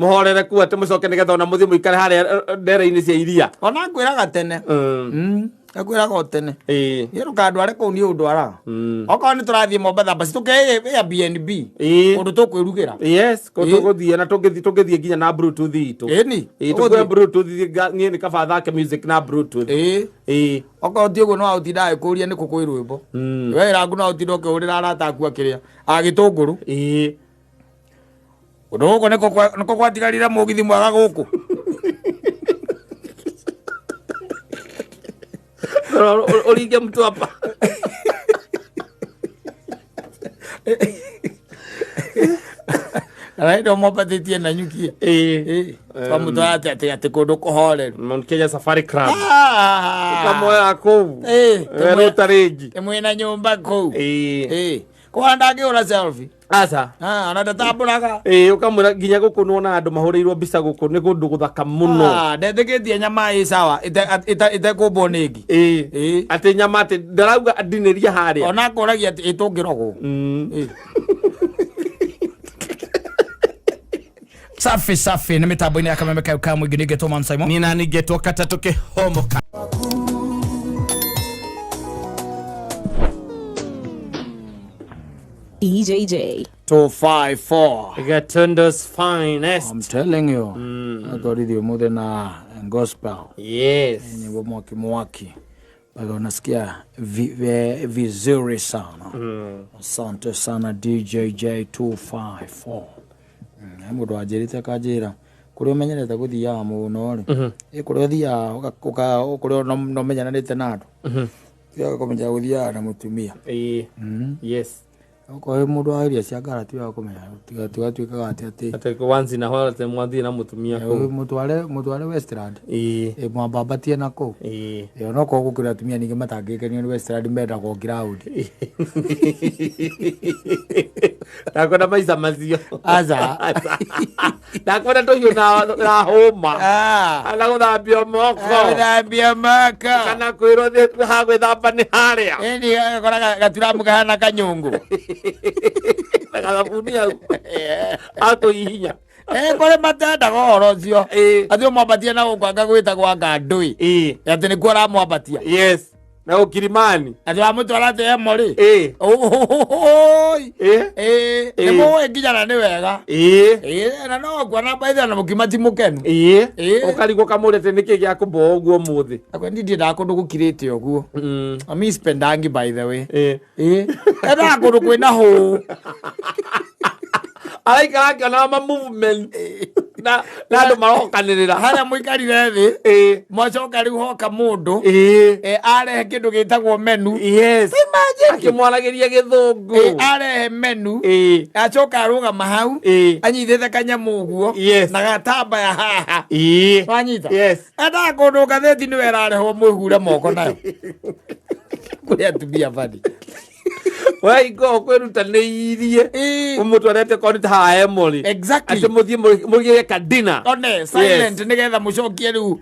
Mũhorere kuo atĩ mũcoke nĩgetha ona mũthiĩ mũikare harĩa ndere-inĩ cia iria. Ona ngwĩraga tene. Ngwĩraga o tene. Niĩ ndũkandware kũu, niĩ ũndwaraga. Okorwo nĩ tũrathiĩ Mombatha, basi tũke Airbnb. Kũndũ tũkwĩrugĩra. Yes, kũndũ tũgũthiĩ na tũngĩthiĩ nginya na Bluetooth itũ. Ĩni. Ĩĩ, tũkue Bluetooth, niĩ nĩ kaba thake music na Bluetooth. Ĩĩ. Okorwo ti ũguo no ũtinda agĩkũria nĩkũ kwĩ rwĩmbo. We rangu no ũtinda ũkĩhũrĩra arata aku akĩrĩa a gĩtũngũrũ. Kũndũ gũkũ nĩkũ gwatigarire mũgithi mwega gũkũ. Ũringe mtu hapa. Na hĩndĩ ĩyo mwambatĩtie na nyukie. Twamũtwara atĩ kũndũ kũhoreru. Mount Kenya Safari Club. Ah. Ũkamoya kũu. Werũ ũtarĩ ngi. Mwĩna nyũmba kũu. Kũhana ndangĩhũra selfie. Aca. Ah, ona ndatambũraga. Ĩĩ, ũkamwĩra nginya gũkũ nĩwona andũ mahũrĩirwo mbica gũkũ nĩ kũndũ gũthaka mũno. Ah, ndetĩkĩtie nyama ĩ sawa ĩtekũmbwo nĩ ngi. Ĩĩ. Atĩ nyama atĩ ndarauga ndinĩria harĩa. Ona akoragia atĩ ĩtũngĩrogwo. Safi safi nĩ mĩtambo-inĩ ya kameme kayo ka mũingĩ nĩngetwo Man Simon. Niĩ nani ngetwo katatũ kĩhomoka. EJJ. 254. Gatundo's finest. I'm telling you. Atwarithio ũmũthĩ na gospel. Yes. Nyimbo mwaki mwaki. Mpaka unasikia vizuri sana. Asante sana DJJ 254. He mũndũ wanjĩrĩte akanjĩra kũrĩa ũmenyerete gũthiaga mũno rĩ, ĩ kũrĩa ũthiaga kũrĩa no ũmenyeranĩte na andũ, tiga kũmenya gũthiaga na mũtumia. Yes. Okorwo wĩ mũndũ wa irio cia ngara tiga kũmenya tigatuĩkaga atĩ atĩ Atĩ once in a while atĩ mwathiĩ na mũtumia kũu. Mũtware Westland. Mwambambatie na kũu. Onokorwo gũkĩrĩ atumia ningĩ matangĩkenio nĩ Westland, mendaga o ground. Ndakwenda maica macio. Aca. Ndakwenda tũhiũ na hũma. Kana gũthambio moko. Gũthambio moko. Kana kwĩrwo ha gwĩthamba nĩ harĩa. Ĩni gakora gaturamu kahana kanyũngũ. Na gathabuni hau. Akũhihinya. Kũrĩ matendaga ũhoro ũcio. Atĩ ũmwambatie na gũkũ anga gwĩtagwo anga ndũĩ. Atĩ nĩkuo aramwambatia. Yes. Na ũkirimani. Atĩ wamũtwara atĩ emorĩ. Nĩ mũĩ nginya na nĩ wega. Na no kuona mbaitha na mũkima ti mũkenu. Ũkarigwo kamũrĩ atĩ nĩkĩ gĩa kũmboa ũguo ũmũthĩ. Akwa niĩ ndiendaga kũndũ gũkirĩte ũguo. Ami spendangi by the way. Endaga kũndũ kwĩna hũũ. Araikara akĩonaga ma movement na andũ marokanĩrĩra. Harĩa mũikarire thĩ. Mwacoka rĩu hoka mũndũ. Arehe kĩndũ gĩtagwo menu. Yes. Imagine. Akĩmwaragĩria gĩthũngũ. Arehe menu. Acoka arũgama hau. Anyitĩte kanyamũ ũguo. Yes. Na gatambaya haha. Wanyita? Yes. Endaga kũndũ ngathĩti nĩwe ĩrarehwo mwĩhure moko nayo. Kũrĩ atumia bani. We ingo kwĩrutanĩirie. Ũmũtwarĩte korwo nĩ ta haha Emori. Exactly. Atĩ mũthiĩ mũgĩre ka dinner. One, silent nĩgetha mũcokie rĩu.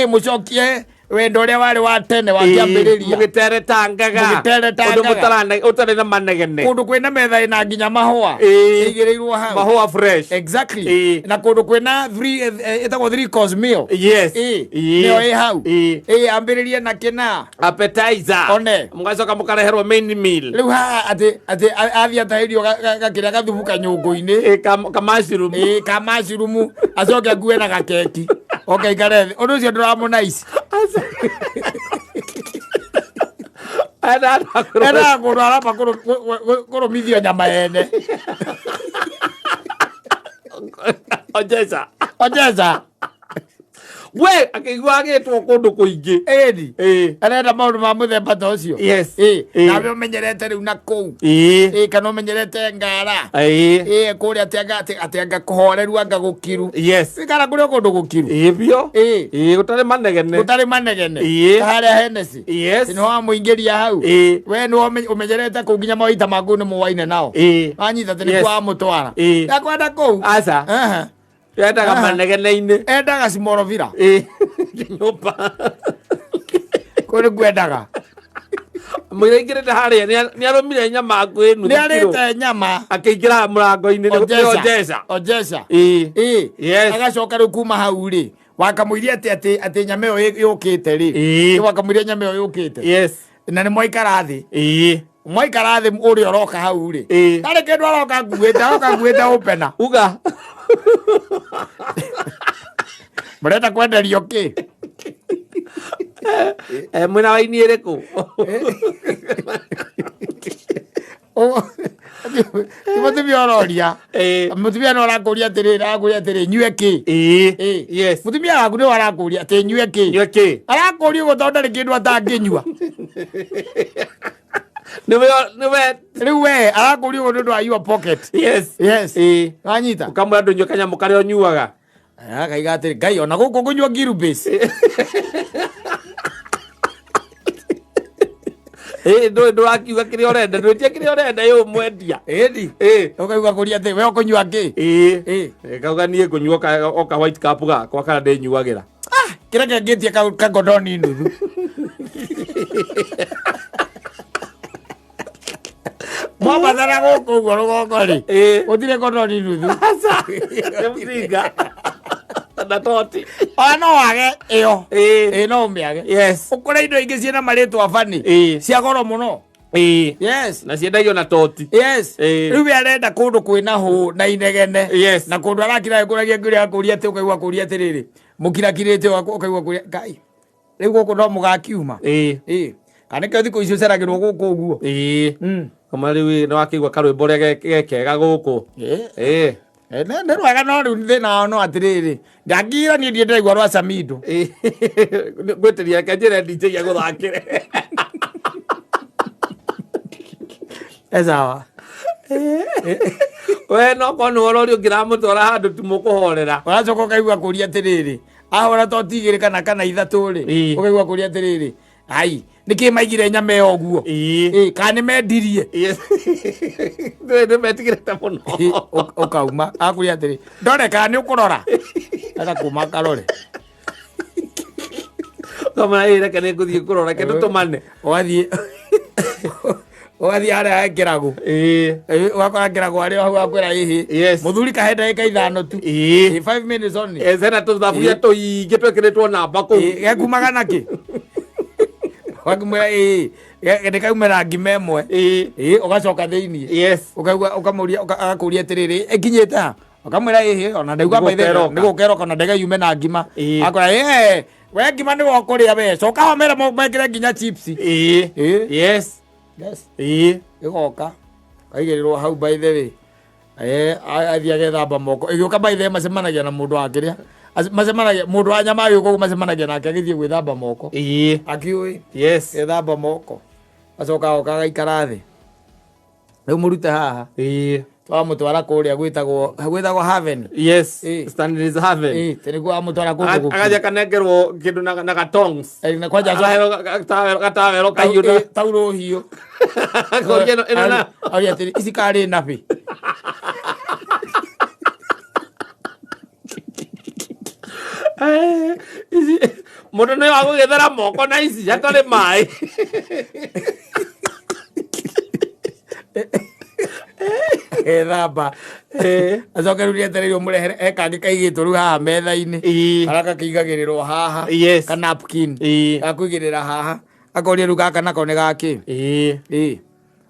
Mũcokie wendo ũrĩa warĩ wa tene wa kĩambĩrĩria. Mũgĩteretangaga. Mũgĩteretangaga. Ũndũ ũtarĩ na manegene. Kũndũ kwĩna metha ĩna nginya mahũa. Ĩigĩrĩirwo hau. Mahũa fresh. Exactly. Na kũndũ kwĩna three, ĩtagwo three course meal. Yes. Nĩyo ĩ hau. Ambĩrĩrie na kĩna. Appetizer. One. Mũgacoka mũkareherwo main meal. Rĩu haha atĩ athiĩ atahĩrio gakĩrĩa gathubu kanyũngũ-inĩ. Ka mushroom. Ka mushroom. Acoke akue na gakeki. Oke aikare thĩ. Ũndũ ũcio ndũramũnice. Endaga kũndũ aramba kũrũmithio nyama yene. Ojeza. Ojeza. We akĩigua agĩtwo kũndũ kũingĩ. Ĩni. Arenda maũndũ ma mũthemba ta ũcio. Yes. Nawe ũmenyerete rĩu na kũu. Kana ũmenyerete ngara. Kũrĩa atĩ anga kũhoreru anga gũkiru. Yes. Kana kũrĩ o kũndũ gũkiru. Biũ. Gũtarĩ manegene. Gũtarĩ manegene. Ta harĩa Hennessy. Yes. Nĩ wamũingĩria hau. We nĩ ũmenyerete kũu nginya mawaita maku nĩ mũwaine nao. Wanyita atĩ nĩkuo wamũtwara. Ndakwenda kũu. Aca. Endaga manegene-inĩ. Endaga Simorovira. Nyũmba. Kũu nĩkuo endaga. Mũira aingĩrĩte harĩa nĩarũmire nyama ngũĩ nuthu Nĩ arĩte nyama. Akĩingĩra mũrango-inĩ nĩ Ojeca. Ojeca. Ĩĩ. Ĩĩ. Yes. Agacoka rĩu kuma hau rĩ, wakamũiria atĩ atĩ atĩ nyama ĩyo yũkĩte rĩ. Ĩĩ. Wakamũiria nyama ĩyo yũkĩte. Yes. Na nĩ mwaikara thĩ. Ĩĩ. Mwaikara thĩ ũrĩa ũroka hau rĩ. Ĩĩ. Ndarĩ kĩndũ aroka nguĩte, aroka nguĩte ũpena. Uga. Mũrenda kwenderio kĩ? Eh, mwĩna waini ĩrĩkũ? Ti mũtumia ũroria. Ĩĩ. Mũtumia no arakũria atĩrĩrĩ, arakũria atĩrĩ, nyue kĩ? Ĩĩ. Ĩĩ. Yes. Mũtumia waku nĩwe arakũria atĩ nyue kĩ? Nyue kĩ? Arakũria ũguo tondũ ndarĩ kĩndũ atangĩnyua. Nĩwe nĩwe Rĩu we arakũria ũguo nĩ ũndũ wa your pocket. Yes. Yes. Ĩĩ. Wanyita? Ũkamwĩra ndũnyue kanyamũ karĩa ũnyuaga. Akaiga atĩrĩ, Ngai ona gũkũ ngũnyua ngirubĩci. Ĩĩ ndũĩ ndũrakiuga kĩrĩa ũrenda, ndwĩtie kĩrĩa ũrenda ĩ ũmwendia. Ĩni. Ĩĩ. Ũkaigua kũria atĩ we ũkũnyua kĩ? Ĩĩ. Ĩĩ. Ĩ, Kauga niĩ ngũnyua o ka white cup gakwa karĩa ndĩnyuagĩra. Kĩrĩa kĩngĩtie kagodoni nuthu. Mwambathara gũkũ ũguo rũgongo rĩ. Ĩĩ. Gũtirĩ godoni nuthu. Aca. Nĩ mũcinga. Na toti. Ona no wage ĩyo. Ĩĩ. Ĩĩ no ũmĩage. Yes. Ũkore indo ingĩ ciĩna marĩtwa bani. Ĩĩ. Cia goro mũno. Ĩĩ. Yes. Na ciendagio na toti. Yes. Ĩĩ. Rĩu we arenda kũndũ kwĩna hũ na inegene. Yes. Na kũndũ arakira kũragia ngũrĩa akũria atĩ ũkaigua kũria atĩrĩrĩ. Mũkirakirĩte ũkaigua kũria Ngai. Rĩu gũkũ no mũgakiuma. Ĩĩ. Ĩĩ. Kana nĩkĩo thikũ ici ũceragĩrwo gũkũ ũguo. Ĩĩ. Kama rĩu nĩ wakĩigua karwĩmbo ũrĩa gekega gũkũ. Ĩĩ. Ĩĩ. Nĩ rwega no rĩu thĩna wao no atĩrĩrĩ. Ndangira niĩ ndiĩ ndĩraigua rwa Samido. Ĩĩ. Ngwĩtĩria reke njĩre DJ agũthakĩre. Esawa. We no korwo nĩ ũrori ũngĩramũtwara handũ tu mũkũhorera. Ũracoka ũkaigua kũria atĩrĩrĩ. Ahora toti igĩrĩ kana ithatũ rĩ. Ĩĩ. Ũkaigua kũria atĩrĩrĩ. Ai, nĩkĩ maigire nyama ĩyo ũguo? Ĩĩ. Ĩĩ, kana nĩ mendirie? Yes. Nĩ nĩ metigĩrĩte mũno. Ĩ, ũkauma akũria atĩrĩ ndore kana nĩ ũkũrora agakuma karore Kama ĩ reke nĩ ngũthiĩ kũrora reke tũtũmane. ũgathiĩ ũgathiĩ harĩa hekĩragwo Ĩĩ. ũgakora kĩragwo harĩa hau akwĩra ĩhĩ Yes. mũthuri kahe ndagĩka ithano tu Ĩĩ. Ĩ, 5 minutes only Yes, hena tũthaburia tũingĩ twĩkĩrĩtwo namba kũu. Ĩ, gekumaga nakĩ wakĩmwĩra ĩĩ nĩkaumĩra ngima ĩmwe Ĩĩ. Ĩ, ũgacoka thĩiniĩ Yes. ũkaigua ũkamũria agakũria atĩrĩrĩ ĩkinyĩte ha ũkamwĩra ĩhĩ ona ndaigua Nĩgũka by the way, ĩroka. nĩgũka ĩroka ona ndege yume na ngima Ĩĩ. akora ĩĩ we ngima nĩwe ũkũrĩa we coka ho mere mekĩre nginya chips Ĩĩ. Ĩĩ. Yes. Yes. Ĩĩ. Ĩgoka kaigĩrĩrwo hau by the way. Athiĩ agethamba moko ĩgĩũka by the way macemanagia na mũndũ wa kĩrĩa macemanagia mũndũ wa nyama agĩũka ũguo macemanagia nake agĩthiĩ gwĩthamba moko. Ĩĩ. Akiũĩ. Yes. Gethamba moko acoka agoka agaikara thĩ rĩu mũrute haha. Ĩĩ. Twamũtwara kũrĩa gwĩtagwo Haven. Yes. Ĩĩ. Stanley's Haven. Ĩĩ, tĩ nĩkuo wamũtwara kũndũ gũkuhĩ. Agathiĩ akanengerwo kĩndũ na gatongs. Ĩĩ, na kwanja Araheo gatawero kahiũ na taurũ hiũ. Akoria ĩno na Auria atĩrĩ ici karĩ nabĩ. Eh, ici mũndũ nĩ wa gũgĩthera moko na ici hatarĩ maĩ. Ethamba acoke rĩu rĩetereirwo mũrehere he kangĩ kaigĩtwo rĩu haha metha-inĩ. Ĩĩ. Karĩa gakĩigagĩrĩrwo haha. Yes. Ka napkin. Ĩĩ. Gakũigĩrĩra haha akoria rĩu gaka nako nĩ gakĩ. Ĩĩ. Ĩĩ.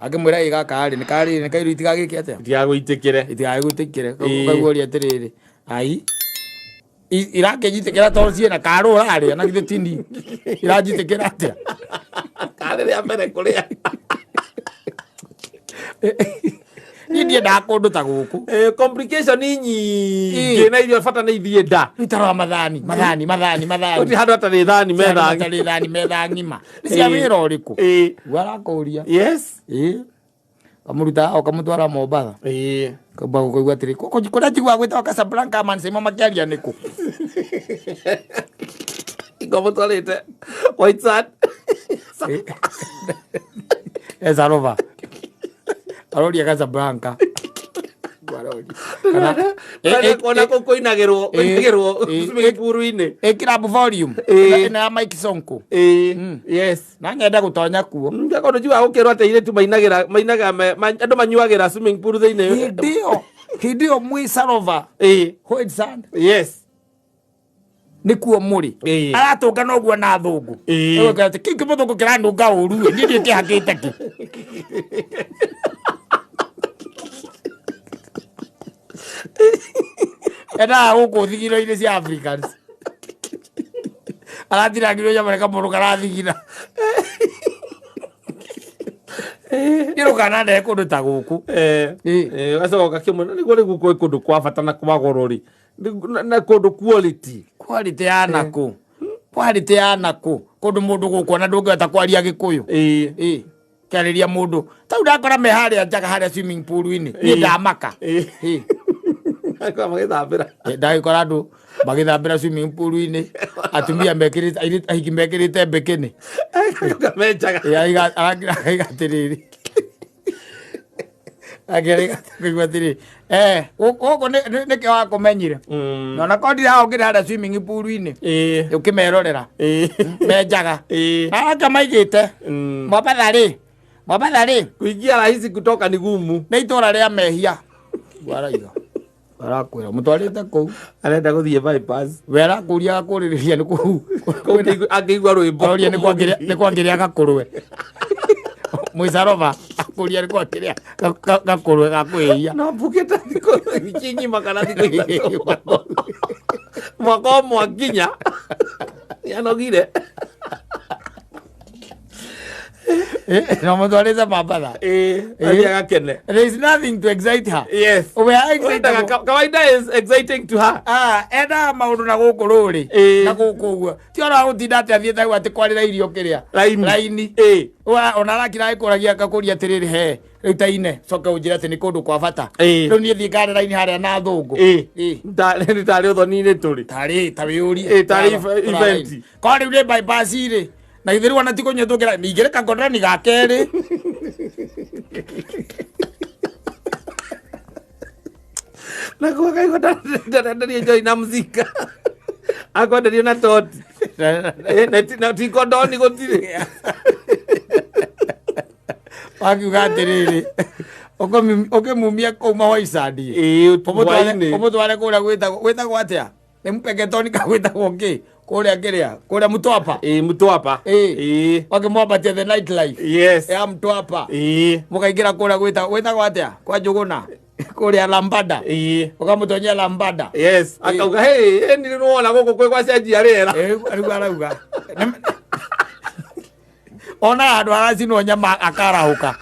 Akĩmwĩra ĩ gaka rĩ nĩ karĩ nĩ kairu itigagĩke atĩa. Itigagũitĩkĩre. Itigagĩgũitĩkĩre. Ĩĩ. Ũkaigua ũria atĩrĩrĩ ai irakĩnjitĩkĩra tondũ ciĩna karũ ũrarĩa na githĩ tini iranjitĩkĩra atĩa. Karĩ rĩa mbere kũrĩa. Niĩ ndiendaga kũndũ ta gũkũ. Eh, complication nyingĩ na irio bata nĩ ithiĩ nda. Rĩu ta rora mathani mathani mathani mathani. Gũtirĩ handũ hatarĩ thani metha. Hatarĩ thani metha ng'ima. Nĩ cia Ĩĩ. wĩra ũrĩkũ? Ĩĩ. Guo arakũria. Yes. Ĩĩ. Kamũruta ũkamũtwara Mombatha. Ĩĩ. Kamba gũkaigua atĩrĩ kũrĩa njiguaga gwĩtagwo Casablanca man Simon makĩaria nĩkũ? Ingomũtwarĩte White Sand. Esarova. Aroria Casablanca. Ona kå kå inagä rwo swimming pool-inĩ. Ä volume Ĩĩ. ĩno ya Mike Sonko. Ĩĩ, yes. Na nyende gũtonya kuo. Ngakorwo njugaga gũkĩrwo atĩ airĩtu mainagĩra mainaga andũ manyuagĩra swimming pool thĩinĩ. Hĩndĩ ĩyo mwĩ Sarova Ĩĩ. White Sand Yes. nĩkuo mũrĩ. Ĩĩ. Aratũngana ũguo na athũngũ. Ĩĩ. Ũgakora atĩ, kĩu kĩmũthũngũ kĩranunga ũru ĩ, niĩ ndiĩ kĩhakĩte kĩ. Endaga gũkũ thigino-inĩ cia Africans. Aratinangirwo nyama nĩ kamũndũ karathigina. Niĩ ndũkanandehe kũndũ ta gũkũ. Eh, Ĩĩ. Ũgacoka ũgakĩmwĩra nĩguo rĩu kwĩ kũndũ kwa bata na kwa goro rĩ na kũndũ quality. Quality ya nakũ? Quality ya nakũ? Kũndũ mũndũ gũkuona ndũngĩhota kwaria Gĩkũyũ. Ĩĩ. Ĩĩ. Kĩarĩria mũndũ. Tau ndakora me harĩa njaga harĩa swimming pool-inĩ. Niĩ Ĩĩ. ndamaka. Ĩĩ. Ĩĩ. Agĩkorwo magĩthambĩra. Ndagĩkora andũ magĩthambĩra swimming pool-inĩ, atumia mekĩrĩte, airĩtu ahiki mekĩrĩte mbikini. Agĩcoka menjaga. Ĩĩ, arakira akaiga atĩrĩrĩ. Akĩrĩga kũigua atĩrĩrĩ, gũkũ nĩkĩo wakũmenyire. Na ona korwo ndirĩ haha ũngĩrĩ harĩa swimming pool-inĩ, Ĩĩ. ũkĩmerorera Ĩĩ. menjaga. Ĩĩ. Na aka maigĩte Mombatha rĩ, Mombatha rĩ, Kuingia rahisi kutoka ni gumu. nĩ itũra rĩa mehia. Ũguo arauga. Arakwĩra mũtwarĩte kũu. Arenda gũthiĩ bypass. We arakũria agakũrĩrĩria nĩ kũu. Kũu angĩigua rwĩmbo. Aroria nĩ kwangĩrĩa gakũrwe. Mwĩcarova akũria nĩ kwangĩrĩa gakũrwe ga kwĩhia. No mbukĩte thikũ wiki ng'ima kana thikũ ithatũ. Mwaka ũmwe nginya. Nĩanogire. Na mũtwarĩte Mombatha. Ĩĩ. Athiĩ agakene. There is nothing to excite her. Yes. We are Wendaga excitable. kawaida is exciting to her. Ah, endaga maũndũ na gũkũ rũrĩ. Ĩĩ. Na gũkũ ũguo. Ti ona gũtinda atĩ athiĩte hau atĩ kwarĩra irio kĩrĩa. Raini. Raini. Ĩĩ. Ona arakira agĩkũragia akakũria atĩrĩrĩ, he rĩu ta ine coke ũnjĩre atĩ nĩ kũndũ kwa bata. Ĩĩ. Rĩu niĩ thiĩ ngare raini harĩa na athũngũ. Ĩĩ. Ĩĩ. Nĩ tarĩ ũthoni-inĩ tũrĩ. Tarĩ ta wĩyũrie. Ĩĩ, tarĩ event. Korwo rĩu nĩ bypass rĩ, na githĩ rĩu ona ti kũnyua tũngĩra ningĩrĩ kakondani ga kerĩ. Na kwa kaigua ndarenderio njoi na mzinga. Akwenderio na toti. Ĩĩ, na ti kondoni gũtirĩ. Wakiuga atĩrĩrĩ, ũkĩmumia kũu mawaicandi. Ĩĩ, hwaĩ-inĩ. Ũmũtware kũrĩa gwĩtagwo atĩa? Nĩ Mpeketoni ka gwĩtagwo kĩ? Kũrĩa kĩrĩa? Kũrĩa Mtwapa. Ĩĩ, Mtwapa. Ĩĩ. Ĩĩ. Wakĩmwambatia the night life. Yes. Ya Mtwapa. Ĩĩ. Mũkaingĩra kũrĩa gwĩtagwo atĩa? Kwa Njũgũna. Kũrĩa Lambada. Ĩĩ. Ũkamũtonyia Lambada. Yes. Akauga, hey, ĩ nĩ nĩwona gũkũ kwĩ gwacenjia rĩera. Ĩĩ, rĩu arauga. Ona handũ haracinwo nyama akarahũka.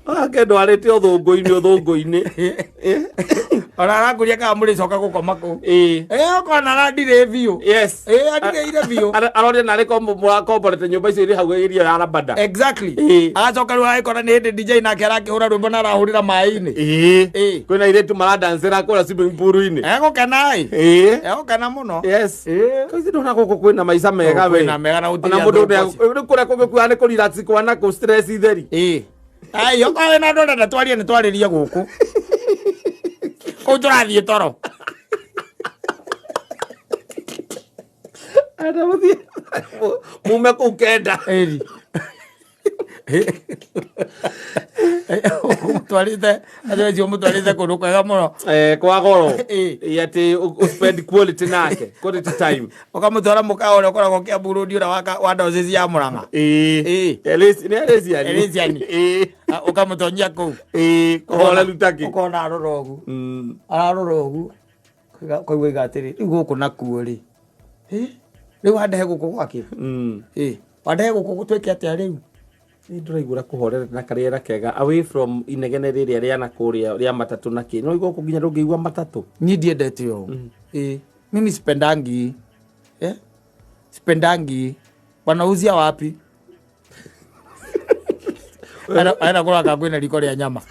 Ake ndwarĩte ũthũngũ-inĩ. Ona arakũria kana mũrĩcoka gũkoma kũu. Ĩĩ. Ĩĩ, ũkona arandirĩ biũ. Yes. Ĩĩ, andirĩire biũ. Aroria narĩ ko mũrakomborete nyũmba icio irĩ hau irio ya Lambada. Exactly. Ĩĩ. Agacoka rĩu agĩkora nĩ hĩndĩ DJ nake arakĩhũra rwĩmbo na arahũrĩra maĩ-inĩ. Ĩĩ. Ĩĩ. Kwĩna airĩtu maradancĩra kũrĩa swimming pool-inĩ. Egũkena ĩ. Ĩĩ. Egũkena mũno. Yes. Ĩĩ. Kau ici ndona gũkũ kwĩna maica mega Gũkũ we. kwĩna mega na gũtirĩ Ona mũndũ athũngũ acio. rĩu kũrĩa kũngĩ kuoya nĩ kũ-relax kwana kũ stress theri. Ĩĩ. Ai, okorwo wĩna andũ ũrenda twarie nĩ twarĩrie gũkũ. Kũu tũrathiĩ toro. Arenda mũthiĩ mume kũu kenda. Ĩri. Ũmũtwarĩte, andũ acio ũmũtwarĩte kũndũ kwega mũno. Kwa goro. Ĩĩ. Ĩĩ, atĩ ũ spend quality nake, quality time. Ũkamũtwara mũkawa ũrĩa ũkoragwo Kiambu Road ũrĩa wa diocese ya Murang'a. Ĩĩ. Ĩĩ. Nĩ Elesian. Elesian. Ĩĩ. Ũkamũtonyia kũu. Ĩĩ, kũhoreru takĩ. Ũkona arora ũguo. Ararora ũguo. Kaigua iga atĩrĩ, rĩu gũkũ nakuo rĩ. Ĩ? Rĩu wandehe gũkũ gwakĩ? Ĩ. Wandehe gũkũ twĩke atĩa rĩu? Nĩ ndĩraigua kũhorera na karĩera kega away from inegene rĩrĩa rĩa na kũrĩa rĩa matatũ na kĩ. No gũkũ nginya ndũngĩigua matatũ. Niĩ ndiendete ũũ. Ĩ. Mimi sipendangi. Sipendangi. Wanauzia wapi? Aenda kũrora kana kwĩna riko rĩa nyama.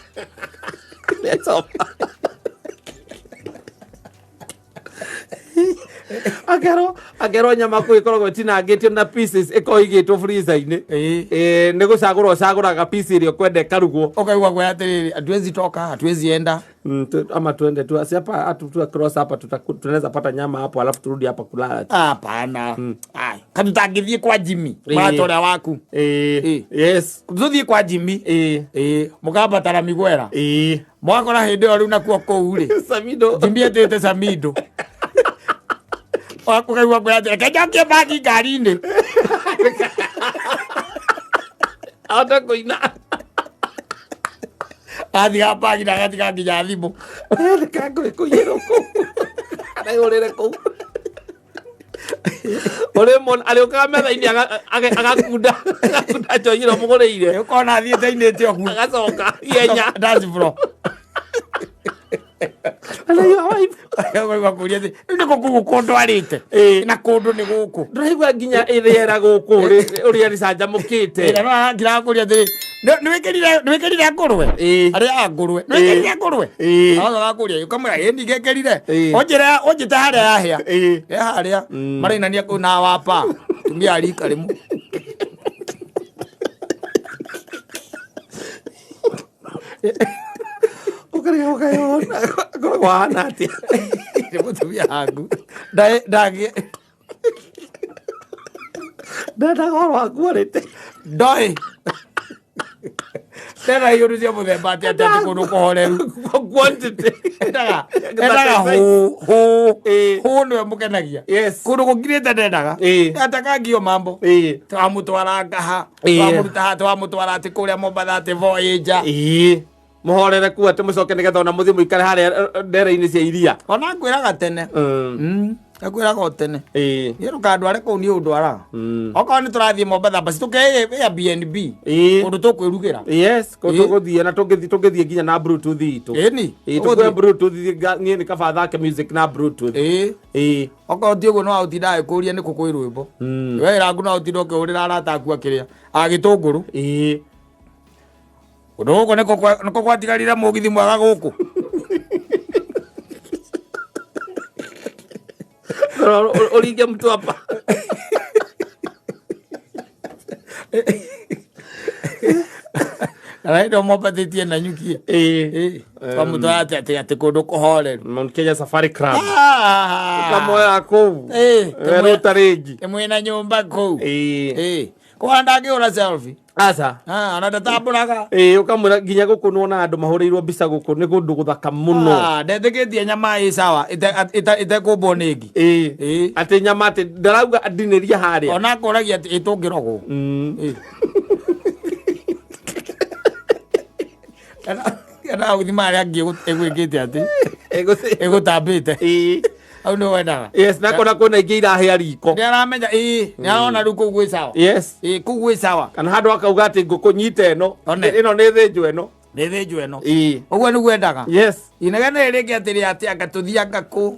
Akerwo nyama kå ĩkoragwo ĩtinangĩtio na pieces ĩkoragwo igĩtwo freezer-inĩ. Ĩĩ. Ĩĩ, nĩ gũcagũra ũcagũraga piece ĩrĩa ũkwenda ĩkarugwo. Ũkaigua kwĩ atĩrĩrĩ, hatuwezi toka, hatuwezi enda. Ama tuende tu si hapa tu cross hapa tunaweza pata nyama hapo alafu turudi hapa kulala. Hapana. Ai, katutangĩthiĩ kwa Jimmy, Ĩĩ. mũrata ũrĩa waku. Ĩĩ. Ĩĩ. Yes. Tũthiĩ kwa Jimmy. Ĩĩ. Ĩĩ, mũkambatara migwera. Ĩĩ. Mwakora hĩndĩ ĩyo rĩu nakuo kũu rĩ. Samido. Jimmy etĩte Samido. Ũkaigua kwĩ atĩrĩ, reke njokie bagi ngari-inĩ. Ahote kũina. Athiga bagi na agatiga nginya thimũ. Reke kũiyĩrwo kũu. Arehũrĩre kũu. Ũrĩmona arĩũkaga metha-inĩ agakunda njohi ĩrĩa ũmũgũrĩire. Ũkona athiĩte ainĩte ũguo. Agacoka ihenya. Dance floor. Araiga wife. Ũkaigua kũria atĩ, rĩu nĩkũ kũu kũndwarĩte? Ĩĩ. Na kũndũ nĩ gũkũ. Ndĩraigua nginya ĩrĩera gũkũ ũrĩa rĩcanjamũkĩte. Ĩĩ, na no arakira kũria atĩrĩ, nĩwĩkĩrire ngũrwe? Ĩĩ. Arĩa a ngũrwe. Nĩwĩkĩrire ngũrwe? Ĩĩ. Agacoka agakũria, ũkamwĩra, ĩĩ ndigĩkĩrire. Ĩĩ. Ũnjĩre, ũnjĩte harĩa yahĩa. Ĩĩ. Ĩ harĩa. Marainania kũu na wapa. Atumia a rika rĩmwe. Ũkarĩa ũkayona. Akoragwo ahana atĩa? Nĩ mũtumia waku. Ndangĩ. Ndendaga ũhoro waku arĩte. Ndoĩ. Ndenda iũndũ cia mũthemba atĩ atĩ atĩ kũndũ kũhoreru. Quantity. Endaga hũ hũ. Ĩĩ. Hũ nĩwe mũkenagia. Yes. Kũndũ gũkirĩte ndendaga. Ĩĩ. Atakangio mambo. Ĩĩ. Twamũtwara ngaha. Ĩĩ. Twamũruta haha, twamũtwara atĩ kũrĩa Mombatha atĩ Voyager. Ĩĩ. Mũhorere kuo atĩ mũcoke nĩgetha ona mũthiĩ mũikare harĩa ndere-inĩ cia iria. Ona ngwĩraga tene. Ngwĩraga o tene. Ĩĩ. Niĩ ndũkandware kũu niĩ ũndwaraga. Okorwo nĩ tũrathiĩ Mombatha basi tũke Airbnb. Ĩĩ. Kũndũ tũkwĩrugĩra. Yes, kũ Ĩĩ. tũgũthiĩ na tũngĩthiĩ nginya na Bluetooth itũ. Ĩni. Ĩĩ, tũkue Bluetooth niĩ nĩ kaba thake music na Bluetooth. Ĩĩ. Ĩĩ. Okorwo ti ũguo no ũtinda agĩkũria nĩkũ kwĩ rwĩmbo. We raku no ũtinde ũkĩhũrĩra arata aku akĩrĩa. Agĩtũngũrũ. Ĩĩ. Kũndũ gũkũ nĩkũ gwatigarire mũgithi mwega gũkũ. Ũringe mtu hapa. Na hĩndĩ ĩyo mombathĩtie na nyukia. Ĩĩ. Ĩĩ. Twamũtwara atĩ atĩ atĩ kũndũ kũhoreru. Mount Kenya Safari Club. Ah. Ũkamoya kũu. Ĩĩ. Werũ ũtarĩ. Ĩmwe na nyũmba kũu. Ĩĩ. Ĩĩ. Kũhana ndangĩhũra selfie. Aca. Ah, ona ndatambũraga. Ĩĩ, ũkamwĩra nginya gũkũ nĩwona andũ mahũrĩirwo mbica gũkũ nĩ kũndũ gũthaka mũno. Ah, ndetĩkĩtie nyama ĩ sawa ĩtekũmbwo nĩ ngi. Ĩĩ. Ĩĩ. Atĩ nyama atĩ ndarauga ndinĩria harĩa. Ona akoragia atĩ ĩtũngĩrogwo. Ĩĩ. Kana gũthima harĩa ngi ĩgwĩkĩte atĩ ĩgũtambĩte. Ĩĩ. Hau nĩ wendaga. Yes, na kona kwĩna ingĩ irahĩa riko. Nĩ aramenya ĩĩ, nĩ arona rĩu kũu gwĩ sawa. Yes. Ĩĩ, kũu gwĩ sawa. Kana handũ akauga atĩ ngũkũ nyite ĩno. One. Ĩno nĩ thĩnjwo ĩno. Nĩ thĩnjwo ĩno. Ĩĩ. Ũguo nĩguo endaga. Yes. Inegene rĩngĩ atĩrĩ atĩ anga tũthiĩ anga kũ,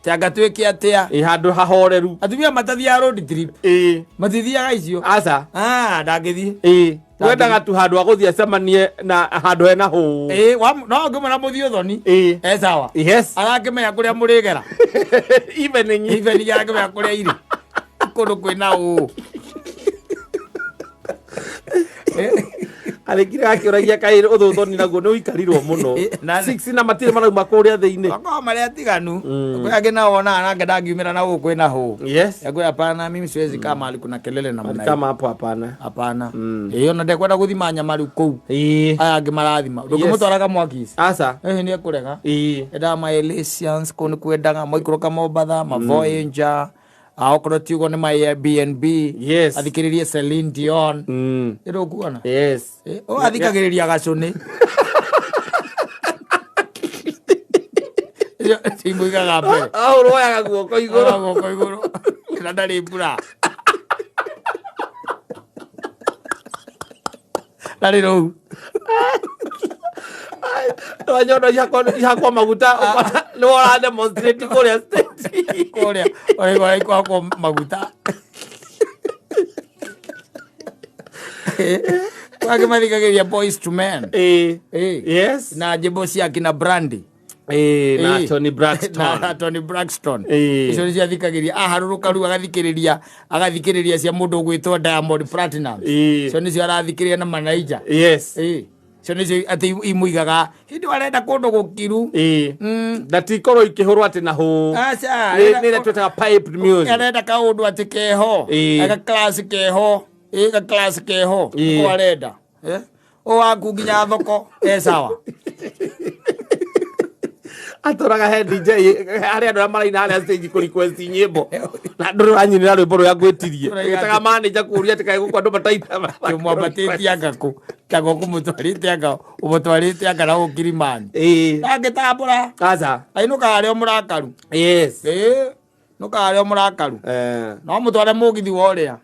atĩ anga twĩke atĩa. Ĩĩ, handũ hahoreru. Atumia matathiaga road trip. Ĩĩ. Matithiaga icio. Aca. Ah, ndangĩthiĩ. Ĩĩ. Wendaga tu handũ ha gũthiĩ acemanie na handũ hena hũũ. Ĩĩ, no ũngĩmwĩra mũthiĩ ũthoni. Ĩĩ. E sawa. Yes. Arakĩmenya kũrĩa mũrĩgera. Evening. Evening arakĩmenya kũrĩa irĩ. Kũndũ kwĩna ũũ. Arĩkire akĩũragia kaĩ ũthũthoni naguo nĩ ũikarirwo mũno. 6 na matirĩ marauma kũrĩa thĩinĩ. Makoragwo marĩ atiganu. Kwĩ angĩ nao wonaga nake ndangiumĩra na gũkũ kwĩna hũũ. Yes. Yakwĩra hapana, mimi siwezi kaa mahali kuna kelele namna hii. Kama hapo hapana. Hapana. Ĩĩ, ona ndekwenda gũthima nyama rĩu kũu. Ĩĩ. Aya angĩ marathima. Ndũngĩmũtwara kamwaki ici. Aca. Ĩĩ, nĩ ekũrega. Ĩĩ. Endaga ma Elysians kũu nĩ kwendaga maikũrũka Mombatha, ma Voyager. Okorwo ti ũguo nĩ ma Airbnb. Yes. Athikĩrĩrie Celine Dion. Ĩrĩ ũkuona? Yes. Ũ athikagĩrĩria gacũnĩ. Imũigaga mbere. Ahũrwo oyaga guoko igũrũ. Oyaga guoko igũrũ. Na ndarĩ mbura. Ndarĩ rũu. Wanyono ihakwo maguta nĩ wora demonstrate kũrĩa stage. Kũrĩa ũraigua ihakwo maguta. Kwangĩ mathikagĩrĩria Boys to Men. Ĩĩ. Ĩĩ. Yes. Na nyĩmbo cia kina Brandy. Ĩĩ, na Ĩĩ. Tony Braxton. Na Tony Braxton. Ĩĩ. Icio nĩcio athikagĩrĩria aharũrũka rĩu agathikĩrĩria agathikĩrĩria cia mũndũ ũgwĩtwo Diamond Platnumz. Ĩĩ. Icio nĩcio arathikĩrĩria na manaija. Yes. Ĩĩ. Icio nĩcio atĩ imũigaga hĩndĩ ĩyo arenda kũndũ gũkiru. Ĩĩ. Mm. Na ti korwo ikĩhũrwo atĩ na hũ. Aca, Nĩ nĩ ĩrĩa twĩtaga piped music. arenda kaũndũ atĩ keho. Ĩĩ. Ga class keho. Ĩĩ ga class keho. Ĩĩ. Nĩko arenda. Eh? Ũ waku nginya thoko e sawa. Atũraga he DJ harĩ andũ arĩa maraina harĩa stage kũ request nyĩmbo. Na ndũrĩ ũranyinĩra rwĩmbo rũrĩa ngwĩtirie. Ũraiga atĩ- Ĩtaga manager kũũria atĩ kaĩ gũkũ andũ mataina. Ũmwambatĩtie anga kũ tanga ũkũmũtwarĩte anga ũmũtwarĩte anga na gũkũ Kilimani. Ĩĩ. Ndangĩtambũra Aca. ainũkaga arĩ o mũrakaru. Yes. Ĩĩ nũkaga arĩ o mũrakaru. Eh. No mũtware mũgithi wa ũrĩa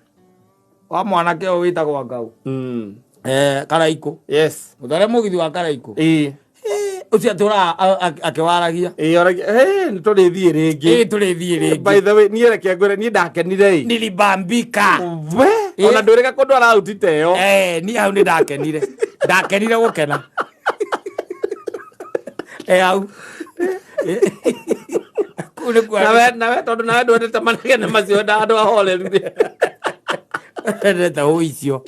wa mwanake ũyũ wĩtagwo Ngau. Mm. Eh, Karaikũ. Yes. Mũtware mũgithi wa Karaikũ. Ĩĩ. Ũcio atũraga akĩwaragia. Ĩĩ oragia, "Ĩ, nĩ tũrĩthiĩ rĩngĩ." Ĩĩ tũrĩthiĩ By rĩngĩ. the way, niĩ reke ngwĩre niĩ ndakenire ĩ. Nilibambika. We, Ĩĩ. ona ndwĩrĩga kũndũ arautite ĩyo. Eh, niĩ hau nĩ ndakenire. Ndakenire gũkena. Eh, hau. Kũu nĩkuo Nawe nawe tondũ nawe ndwendete manegene macio wenda andũ ahoreru. Ndwendete hũ icio.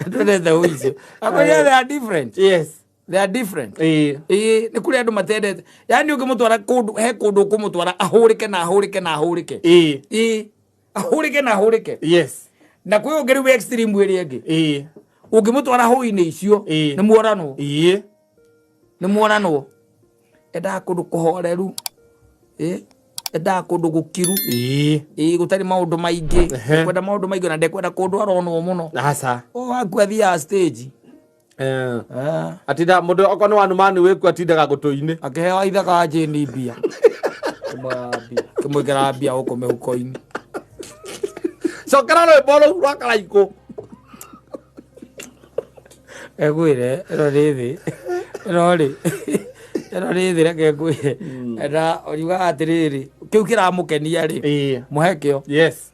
Ndwendete hũ icio. Akwĩrire they are different. Yes. They are different. Ĩĩ. Ĩĩ nĩ kũrĩ andũ matendete. Yaani ũngĩmũtwara kũndũ he kũndũ ũkũmũtwara ahũrĩke na ahũrĩke na ahũrĩke. Ĩĩ. Ĩĩ ahũrĩke na ahũrĩke. Yes. Na kwĩ ũngĩ rĩu extreme ĩrĩa ĩngĩ. Ĩĩ. Ũngĩmũtwara hũinĩ icio Ĩĩ. nĩ muoranwo. Ĩĩ. Nĩ muoranwo. Endaga kũndũ kũhoreru. Ĩĩ endaga kũndũ gũkiru. Ĩĩ. Ĩĩ gũtarĩ maũndũ maingĩ. Ehe. Ndekwenda maũndũ maingĩ na ndekwenda kũndũ aronwo mũno. Aca. O waku athiaga stage. Eh. Ah. Atinda mũndũ okorwo nĩ wanumani wĩkuo atindaga gũtũ-inĩ. Akĩheo ithaka wa Jane mbia. Kĩmwĩkĩraga mbia gũkũ mĩhuko-inĩ. Cokera rwĩmbo rũu rwa Karaikũ. Ngwĩre ĩno nĩ thĩ. Ĩno rĩ ĩno nĩ thĩ reke ngwĩre. Na ũriugaga atĩrĩrĩ kĩu kĩramũkenia rĩ Ĩĩ. mũhe kĩo. Yes.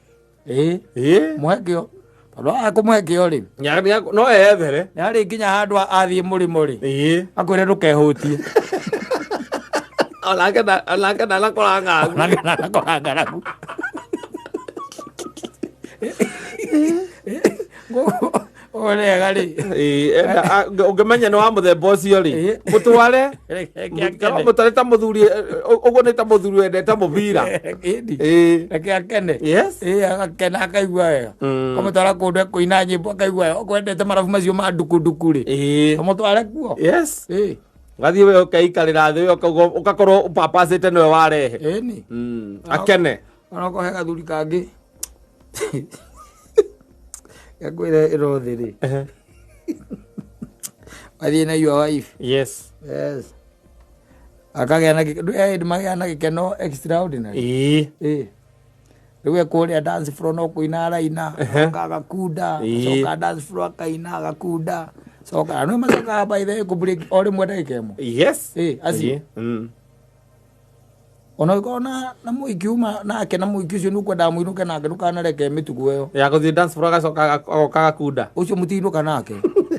Ĩĩ Ĩĩ. mũhe kĩo. Tondũ waga kũmũhe kĩo rĩ No eyethere. nĩ harĩ nginya handũ athiĩ mũrĩmo rĩ Ĩĩ. akwĩre ndũkehũtie. Onake onake ndanakora ng'aragu. Onake ndanakora ng'aragu. Ũguo nĩ wega rĩ. Ĩĩ, ũngĩmenya nĩ wa mũthemba ũcio rĩ, Ĩĩ. mũtware. Reke akene. Mũtware ta mũthuri ũguo nĩ ta mũthuri wendete mũbira. Ĩni. Ĩĩ. Reke akene. Yes. Ĩĩ agakena akaigua wega. Mm. Ũkamũtwara kũndũ ekũina nyĩmbo akaigua wega. Ũkwendete marabu macio ma ndukunduku rĩ. Ĩĩ. Ũmũtware kuo. Yes. Ĩĩ. Ũgathiĩ we ũkeikarĩra thĩ we ũgakorwo ũpapacĩte nĩwe warehe. Ĩni. Mm. Akene. Ona okorwo he gathuri kangĩ. Gakwĩre ĩno thĩ rĩ. Wathiĩ na your wife. Yes. Yes. Akagĩa na gĩkeno, magĩa na gĩkeno extraordinary. Ĩĩ. Ĩĩ. Rĩu ekũrĩa dance floor no kũina araina, acoka agakunda, Ĩĩ. acoka dance floor akaina agakunda. Coka, no macokaga by the way kũ break o rĩmwe ndagĩka ĩmwe. Yes. Ĩĩ, acio. Ĩĩ. Mm. Ona ũngĩkorwo na mũhiki uma nake na mũhiki ũcio nĩũkwendaga mũinũke nake ndũkanareke mĩtugo ĩyo. Ya gũthiĩ dance floor agacoka agoka agakunda. Ũcio mũtinũka nake.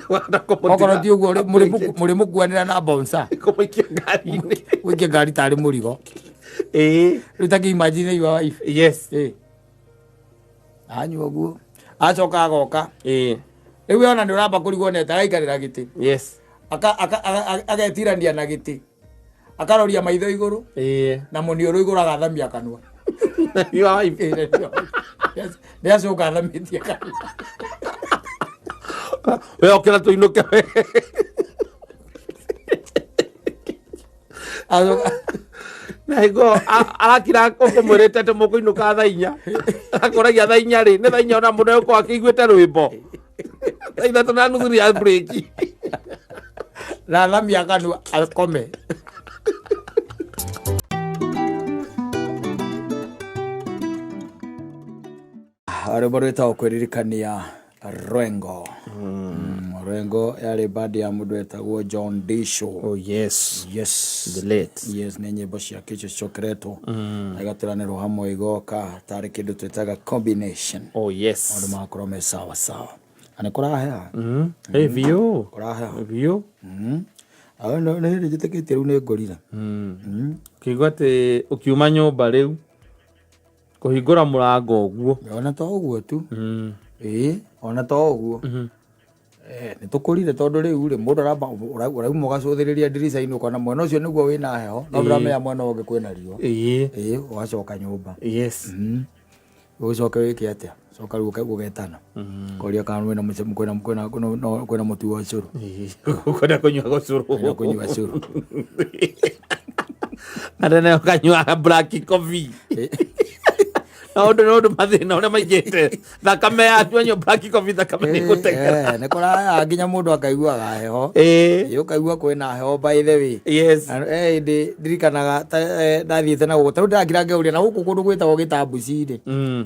Wenda kũmũtiga- Okorwo ti ũguo mũrĩmũkuanĩra na bouncer. Kũmũikia ngari-inĩ. Ũikie ngari tarĩ mũrigo. Ĩĩ. Rĩu ta kĩ imagine your wife. Yes. Ĩĩ. Anyua ũguo. Acoka agoka. Ĩĩ. Rĩu we ona nĩ ũramba kũrigwo nĩ ataraikarĩra gĩtĩ. Yes. Agetirania na gĩtĩ. Akaroria maitho igũrũ Ĩĩ. na mũniũrũ igũrũ agathamia kanua. Your wife. Ĩĩ, nĩ acoka athamĩtie kanua. We okĩra tũinũke we. Acoka Na hingo arakira ũkũmwĩrĩte atĩ mũkũinũka thaa inya. Akũragia thaa inya rĩ, nĩ thaa inya ona mũndũ egũkorwo akĩiguĩte rwĩmbo. Thaa 3:30 nĩ ya break. na athamia kanua akome. Rwĩmbo rwĩtagwo kwĩririkania Rwengo. Rwengo yarĩ bandi ya mũndũ wetagwo John Disho. Oh yes. Yes. The late. Yes, nĩ nyĩmbo ciake icio cicokeretwo na igaturanĩrwo hamwe igoka tarĩ kĩndũ twĩtaga combination. Oh yes. Maũndũ magakorwo me sawa sawa. Na nĩ kũraheha. Hey, view. Kũraheha. View. Nĩ hĩndĩ njĩtĩkĩtie rĩu nĩ ngũrire. Ũkĩigua atĩ ũkiuma nyũmba rĩu kũhingũra mũrango ũguo. Ona to ũguo tu. Ĩĩ, ona to ũguo. Nĩ tũkũrire tondũ rĩu rĩ mũndũ aramba ũrauma ũgacũthĩrĩria ndirica-inĩ ũkona mwena ũcio nĩguo wĩna heho no ndũramenya mwena ũngĩ kwĩna riũa. Ĩĩ, ũgacoka nyũmba. Ũgĩcoke wĩke atĩa? Coka rĩu ũgetana. Koria kana kwĩna kwĩna kwĩna kwĩna mũtu wa ũcũrũ. Ũkwenda kũnyua gũcũrũ. Kwenda kũnyua cũrũ. Na tene ũkanyua black coffee. Maũndũ nĩ ũndũ mathĩna ũrĩa maingĩte. Thakame yaku anyua black coffee thakame nĩ ĩgũteng'era. Nĩ kũraya nginya mũndũ akaiguaga heho. Ĩĩ, ũkaigua kwĩna heho by the way. Na hĩndĩ ndirikanaga ndathiĩte na gũkũ tarĩu ndĩrakira ngeuria na gũkũ kũndũ gwĩtagwo gĩtambuci rĩ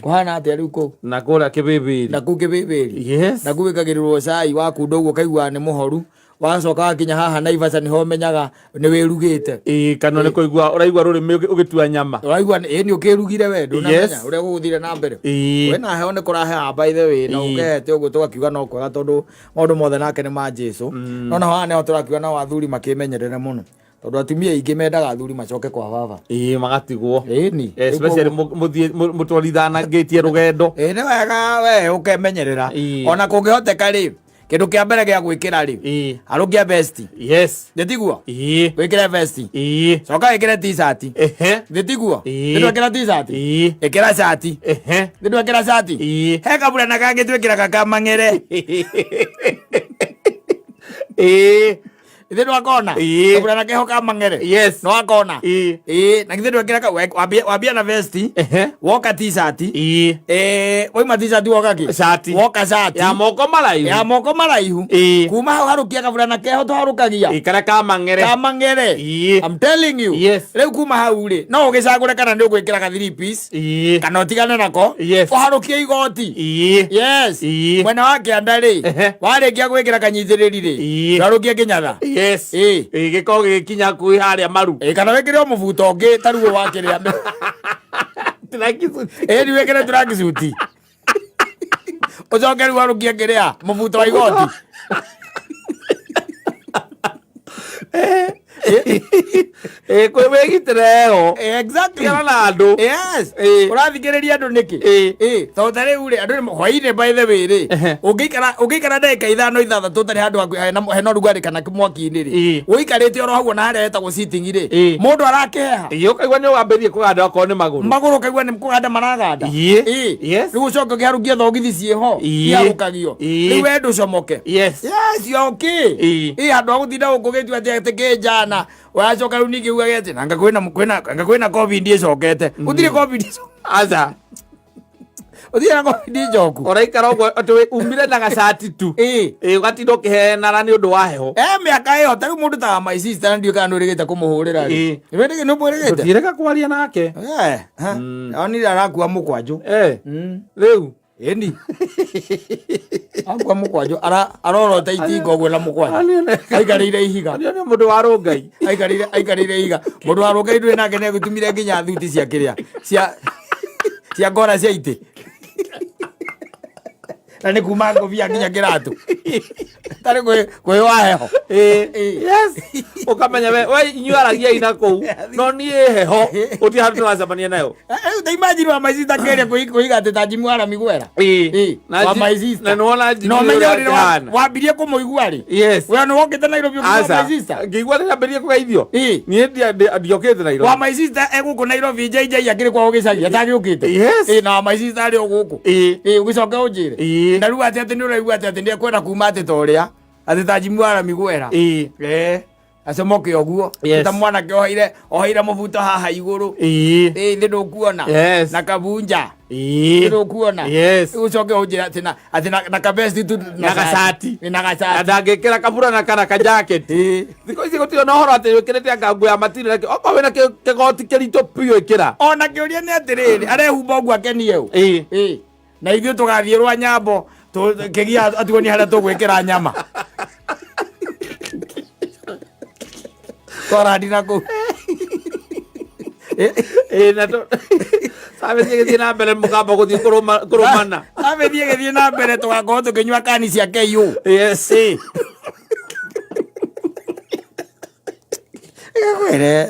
kũhana atĩa rĩu kũu? Na kũrĩa kĩbĩbĩri. Na kũu kĩbĩbĩri. Na kũu wĩkagĩrĩrwo cai wa kunda ũguo ũkaigua nĩ mũhoru. Wacoka wakinya haha Naivasha nĩho ũmenyaga nĩ wĩrugĩte. Ĩĩ, kana nĩ kũigua ũraigua rũrĩmĩ ũgĩtua nyama. Ũraigua ĩĩ nĩ ũkĩrugire we ndũnamenya ũrĩa gũgũthire na mbere. Kwĩna heho nĩ kũraheha by the way na ũkehete ũguo tũgakiuga no kwega tondũ maũndũ mothe nake nĩ ma Jesu. No naho haha nĩho tũrakiuga nao athuri makĩmenyerere mũno tondũ atumia aingĩ mendaga athuri macoke kwa baba. Ĩĩ, magatigwo. Ĩni. Especially mũthiĩ mũtwarithanangĩtie rũgendo. Ĩĩ, nĩ wega we ũkemenyerera. Ona kũngĩhoteka rĩ kindu kia mbere gia gwikira ri harũkia vesti. Yes. Nĩ tiguo? Ĩĩ. Wikire vesti. Ĩĩ. Coka wikire t-shirt. Ehe. Nĩ tiguo? Ĩĩ. Nĩ ndwekĩra t-shirt? Ĩĩ. Ĩkĩra cati. Ehe. Nĩ ndwekĩra cati? Ĩĩ. He kaburana kangĩ twĩkĩraga ka mang'ere. Ĩĩ. Ithe ndwakona? Ĩĩ. Kaburana keho ka mang'ere. Yes. Nĩwakona? Ĩĩ. Ĩĩ, na githĩ ndwekĩra ka wambia na vesti. Ehe. Woka t-shirt. Ĩĩ. Ĩĩ, wauma t-shirt woka kĩ? Cati. Woka cati. Ya moko maraihu. Ya moko maraihu. Ĩĩ. Kuma hau harũkia kaburana keho tũharũkagia. Ĩĩ, karĩa ka mang'ere. Ka mang'ere. Ĩĩ. I'm telling you. Yes. Rĩu kuma hau rĩ, no ũgĩcagũre kana nĩ ũgwĩkĩra ka three piece. Ĩĩ. Kana ũtigane nako. Yes. Ũharũkie igoti. Ĩĩ. Yes. Ĩĩ. Mwena wa kĩanda rĩ, Ehe. warĩkia gwĩkĩra kanyitĩrĩri rĩ, Ĩĩ. ndwarũkia kĩnyatha. Yes. Ĩĩ. Ĩĩ, gĩkoragwo gĩgĩkinya hakuhĩ harĩa maru. Ĩĩ, kana wĩkĩre o mũbuto ũngĩ ta ruo wa kĩrĩa. Tracksuit. Ĩĩ, nĩ wĩkĩre tracksuit. Ũcoke rĩu warũkie kĩrĩa mũbuto wa igoti. Ĩĩ, kwĩ wĩgitĩre heho. Exactly. Tigana na andũ. Yes. Ĩĩ. Ũrathikĩrĩria andũ nĩkĩ? Ĩĩ. Ĩĩ, tondũ ta rĩu rĩ, andũ nĩ hwainĩ by the way rĩ, Ehe. ũngĩikara ũngĩikara ndagĩka ithano ithathatũ ũtarĩ handũ hakuhĩ hena hena ũrugarĩ kana mwaki-inĩ rĩ, Ĩĩ. ũikarĩte oro hau ona harĩa hetagwo sitting rĩ, Ĩĩ. mũndũ arakĩheha. Ĩĩ, ũkaigua nĩ wambĩrĩrie kũganda okorwo nĩ magũrũ. Magũrũ ũkaigua nĩ kũganda maraganda. Ĩĩ. Ĩĩ. Yes. Rĩu ũcoke ũkĩharũkie thogithi ciĩho, Ĩĩ. iharũkagio. Ĩĩ. Rĩu we ndũcomoke. Yes. Yes, you are okay. Ĩĩ. Ĩĩ, handũ ha gũtinda gũkũ ũgĩtua atĩ atĩ kĩnjana wacoka rĩu ningĩ ugage atĩ anga kwĩna kwĩna anga kwĩna covid ĩcokete. Gũtirĩ covid ĩcokete. Aca. Gũtirĩ na covid njoku. Ũraikara ũguo atĩ umire na gacati tu. Ĩĩ. Ĩĩ, ũgatinda ũkĩhenara nĩ ũndũ wa heho. Mĩaka ĩyo ta rĩu mũndũ ta wa my sister na ndiũĩ kana nĩũrĩgĩte kũmũhũrĩra rĩ. Ĩĩ. Nĩwĩrĩgĩ nĩũmwĩrĩgĩte? Tũtirĩga kwaria nake. Eh, ha. Onire arakua mũkwanjũ. Rĩu. Ĩni. Akua mũkwanjũ arorota itinga ũguo na mũkwanjũ. Aikarĩire ihiga. Nĩ nĩ mũndũ wa rũngai. Aikarĩire aikarĩire ihiga. Mũndũ wa rũngai ndũĩ nake nĩagĩtumire nginya thuti cia kĩrĩa cia cia ngora cia itĩ. Na nĩ kuma ngũbia nginya kĩratũ. Tarĩ kwĩ kwĩ wa heho. Ĩĩ. Ĩĩ. Yes. Ũkamenya we inyuĩ aragiai na kũu. No niĩ heho. Gũtirĩ handũ tũracemania nayo. Rĩu ta imagine wa my sister kĩrĩa kwĩiga atĩ ta Jimmy wa Ramigwera. Ĩĩ. Ĩĩ. Na Wa my sister. Na nĩwona Jimmy Na ũmenye ũrĩa ũrĩa wa- akĩhana. wambirie kũmũigua rĩ. Yes. We nĩ wokĩte Nairobi ũkiuga Aca. my sister. Ngĩigua rĩrĩa ambĩrĩrie kũgeithio. Ĩĩ. Niĩ ndiokĩte Nairobi. Wa my sister egũkũ Nairobi JJ akĩrĩ kwao gĩcagi atagĩũkĩte. Yes. Ĩĩ, na wa my sister arĩ o gũkũ. Ĩĩ. Ĩĩ, ũgĩcoke ũnjĩre. Ĩĩ. Na rĩu atĩ atĩ nĩ ũraigua atĩ atĩ nĩekwenda kuma atĩ ta ũrĩa atĩ ta Jimmy wa Ramigwera. Ĩĩ. Ĩĩ. Acomoke ũguo. Yes. Ta mwanake oheire oheire mũbuto haha igũrũ. Ĩĩ. Ĩĩ, thĩ ndũkuona. Yes. Na kabunja. Ĩĩ. Ndũkuona. Yes. Ũcoke ũnjĩre atĩ na atĩ na na kabesti tu Na gacati. Ĩ, na Na gacati. ndangĩkĩra kaburana kana kajaketi. Ĩĩ. Thikũ ici gũtirĩ na ũhoro atĩ wĩkĩrĩte anga nguo ya matiri na okorwo wĩna kĩgoti kĩritũ biũ ĩkĩra. Ona kĩũria nĩ atĩrĩrĩ, arehumba ũguo akenie ũ? Ĩĩ. Ĩĩ. Na ithuĩ tũgathiĩ rwa nyambo kĩgia atuonie harĩa tũgwĩkĩra nyama. Twarandi na kũu. Ĩĩ, na service ĩgĩthiĩ na mbere mũkamba gũthiĩ kũrũmana. Service ĩgĩthiĩ na mbere tũgakorwo tũkĩnyua kani cia KU. Yes. Ĩĩ. Ngwĩre.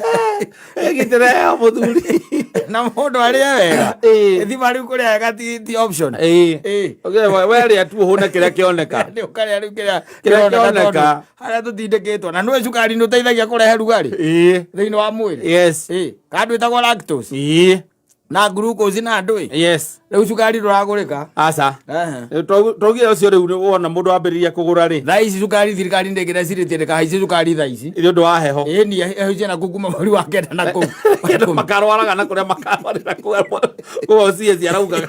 Ĩgitĩra heho mũthuri. Na mũndũ arĩe wega. Ĩĩ. Thima rĩu kũrĩa wega ti option. Ĩĩ. Ĩĩ. Okay, werĩa tu ũhũne kĩrĩa kĩoneka. Nĩ ũkarĩa rĩu kĩrĩa Kĩrĩa kĩroneka kĩoneka. tondũ harĩa tũtindĩkĩtwo na nĩwe cukari nĩ ũteithagia kũrehe rugarĩ Ĩĩ. thĩinĩ wa mwĩrĩ. Yes. Ĩĩ. Kandũ ĩtagwo lactose Ĩĩ. na glucose na ndũĩ. Yes. Rĩu cukari ndũragũrĩka. Aca. Ehe. Twaugire ũcio rĩu wona mũndũ wambĩrĩria kũgũra rĩ. Thaa ici cukari thirikari ndĩngĩrecirĩtie ndĩkahaicie cukari thaa ici. Nĩ ũndũ wa heho. Ĩĩ ni ehaicie na kũu kuma mweri wa kenda na kũu. Kĩndũ makarwaraga na kũrĩa makarwarĩra kũu CS araugaga.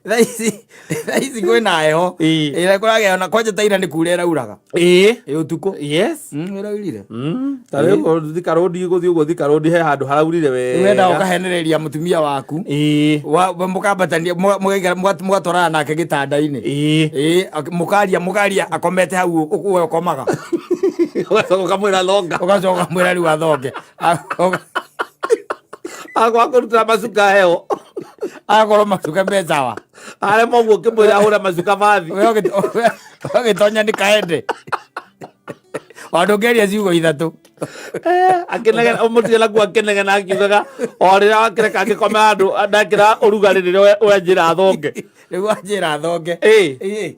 Thaa ici kwĩna heho. Ĩĩ. Ĩrĩa kũragĩa heho na kwanja ta ira nĩ kura ĩrauraga. Ĩĩ. Ĩ ũtukũ. Yes. Ĩraurire. Ta rĩu Thika Road gũthiĩ ũguo Thika Road he handũ haraurire Rĩu wendaga wega. ũkahenereria mũtumia waku. Ĩĩ. Mũkambatania mũgatwarana nake gĩtanda-inĩ. Ĩĩ. Ĩĩ, mũkaria akomete hau we ũkomaga. Ũgacoka ũkamwĩra thonga. Ũgacoka ũkamwĩra rĩu athonge. Agwa kũrutĩra macuka heho. Agakorwo macuka me sawa. Arema ũguo ũkĩmwĩra ahũre macuka bathi. We ũgĩtonya nĩ kaende. Ona ndũngĩaria ciugo ithatũ. Akĩnegena mũtige nakuo akĩnegena akiugaga o rĩrĩa wakĩreka angĩkome handũ ndakĩra ũrugarĩ rĩrĩa wenjĩra thonge. Rĩu wanjĩra thonge. Ĩĩ. Ĩĩ.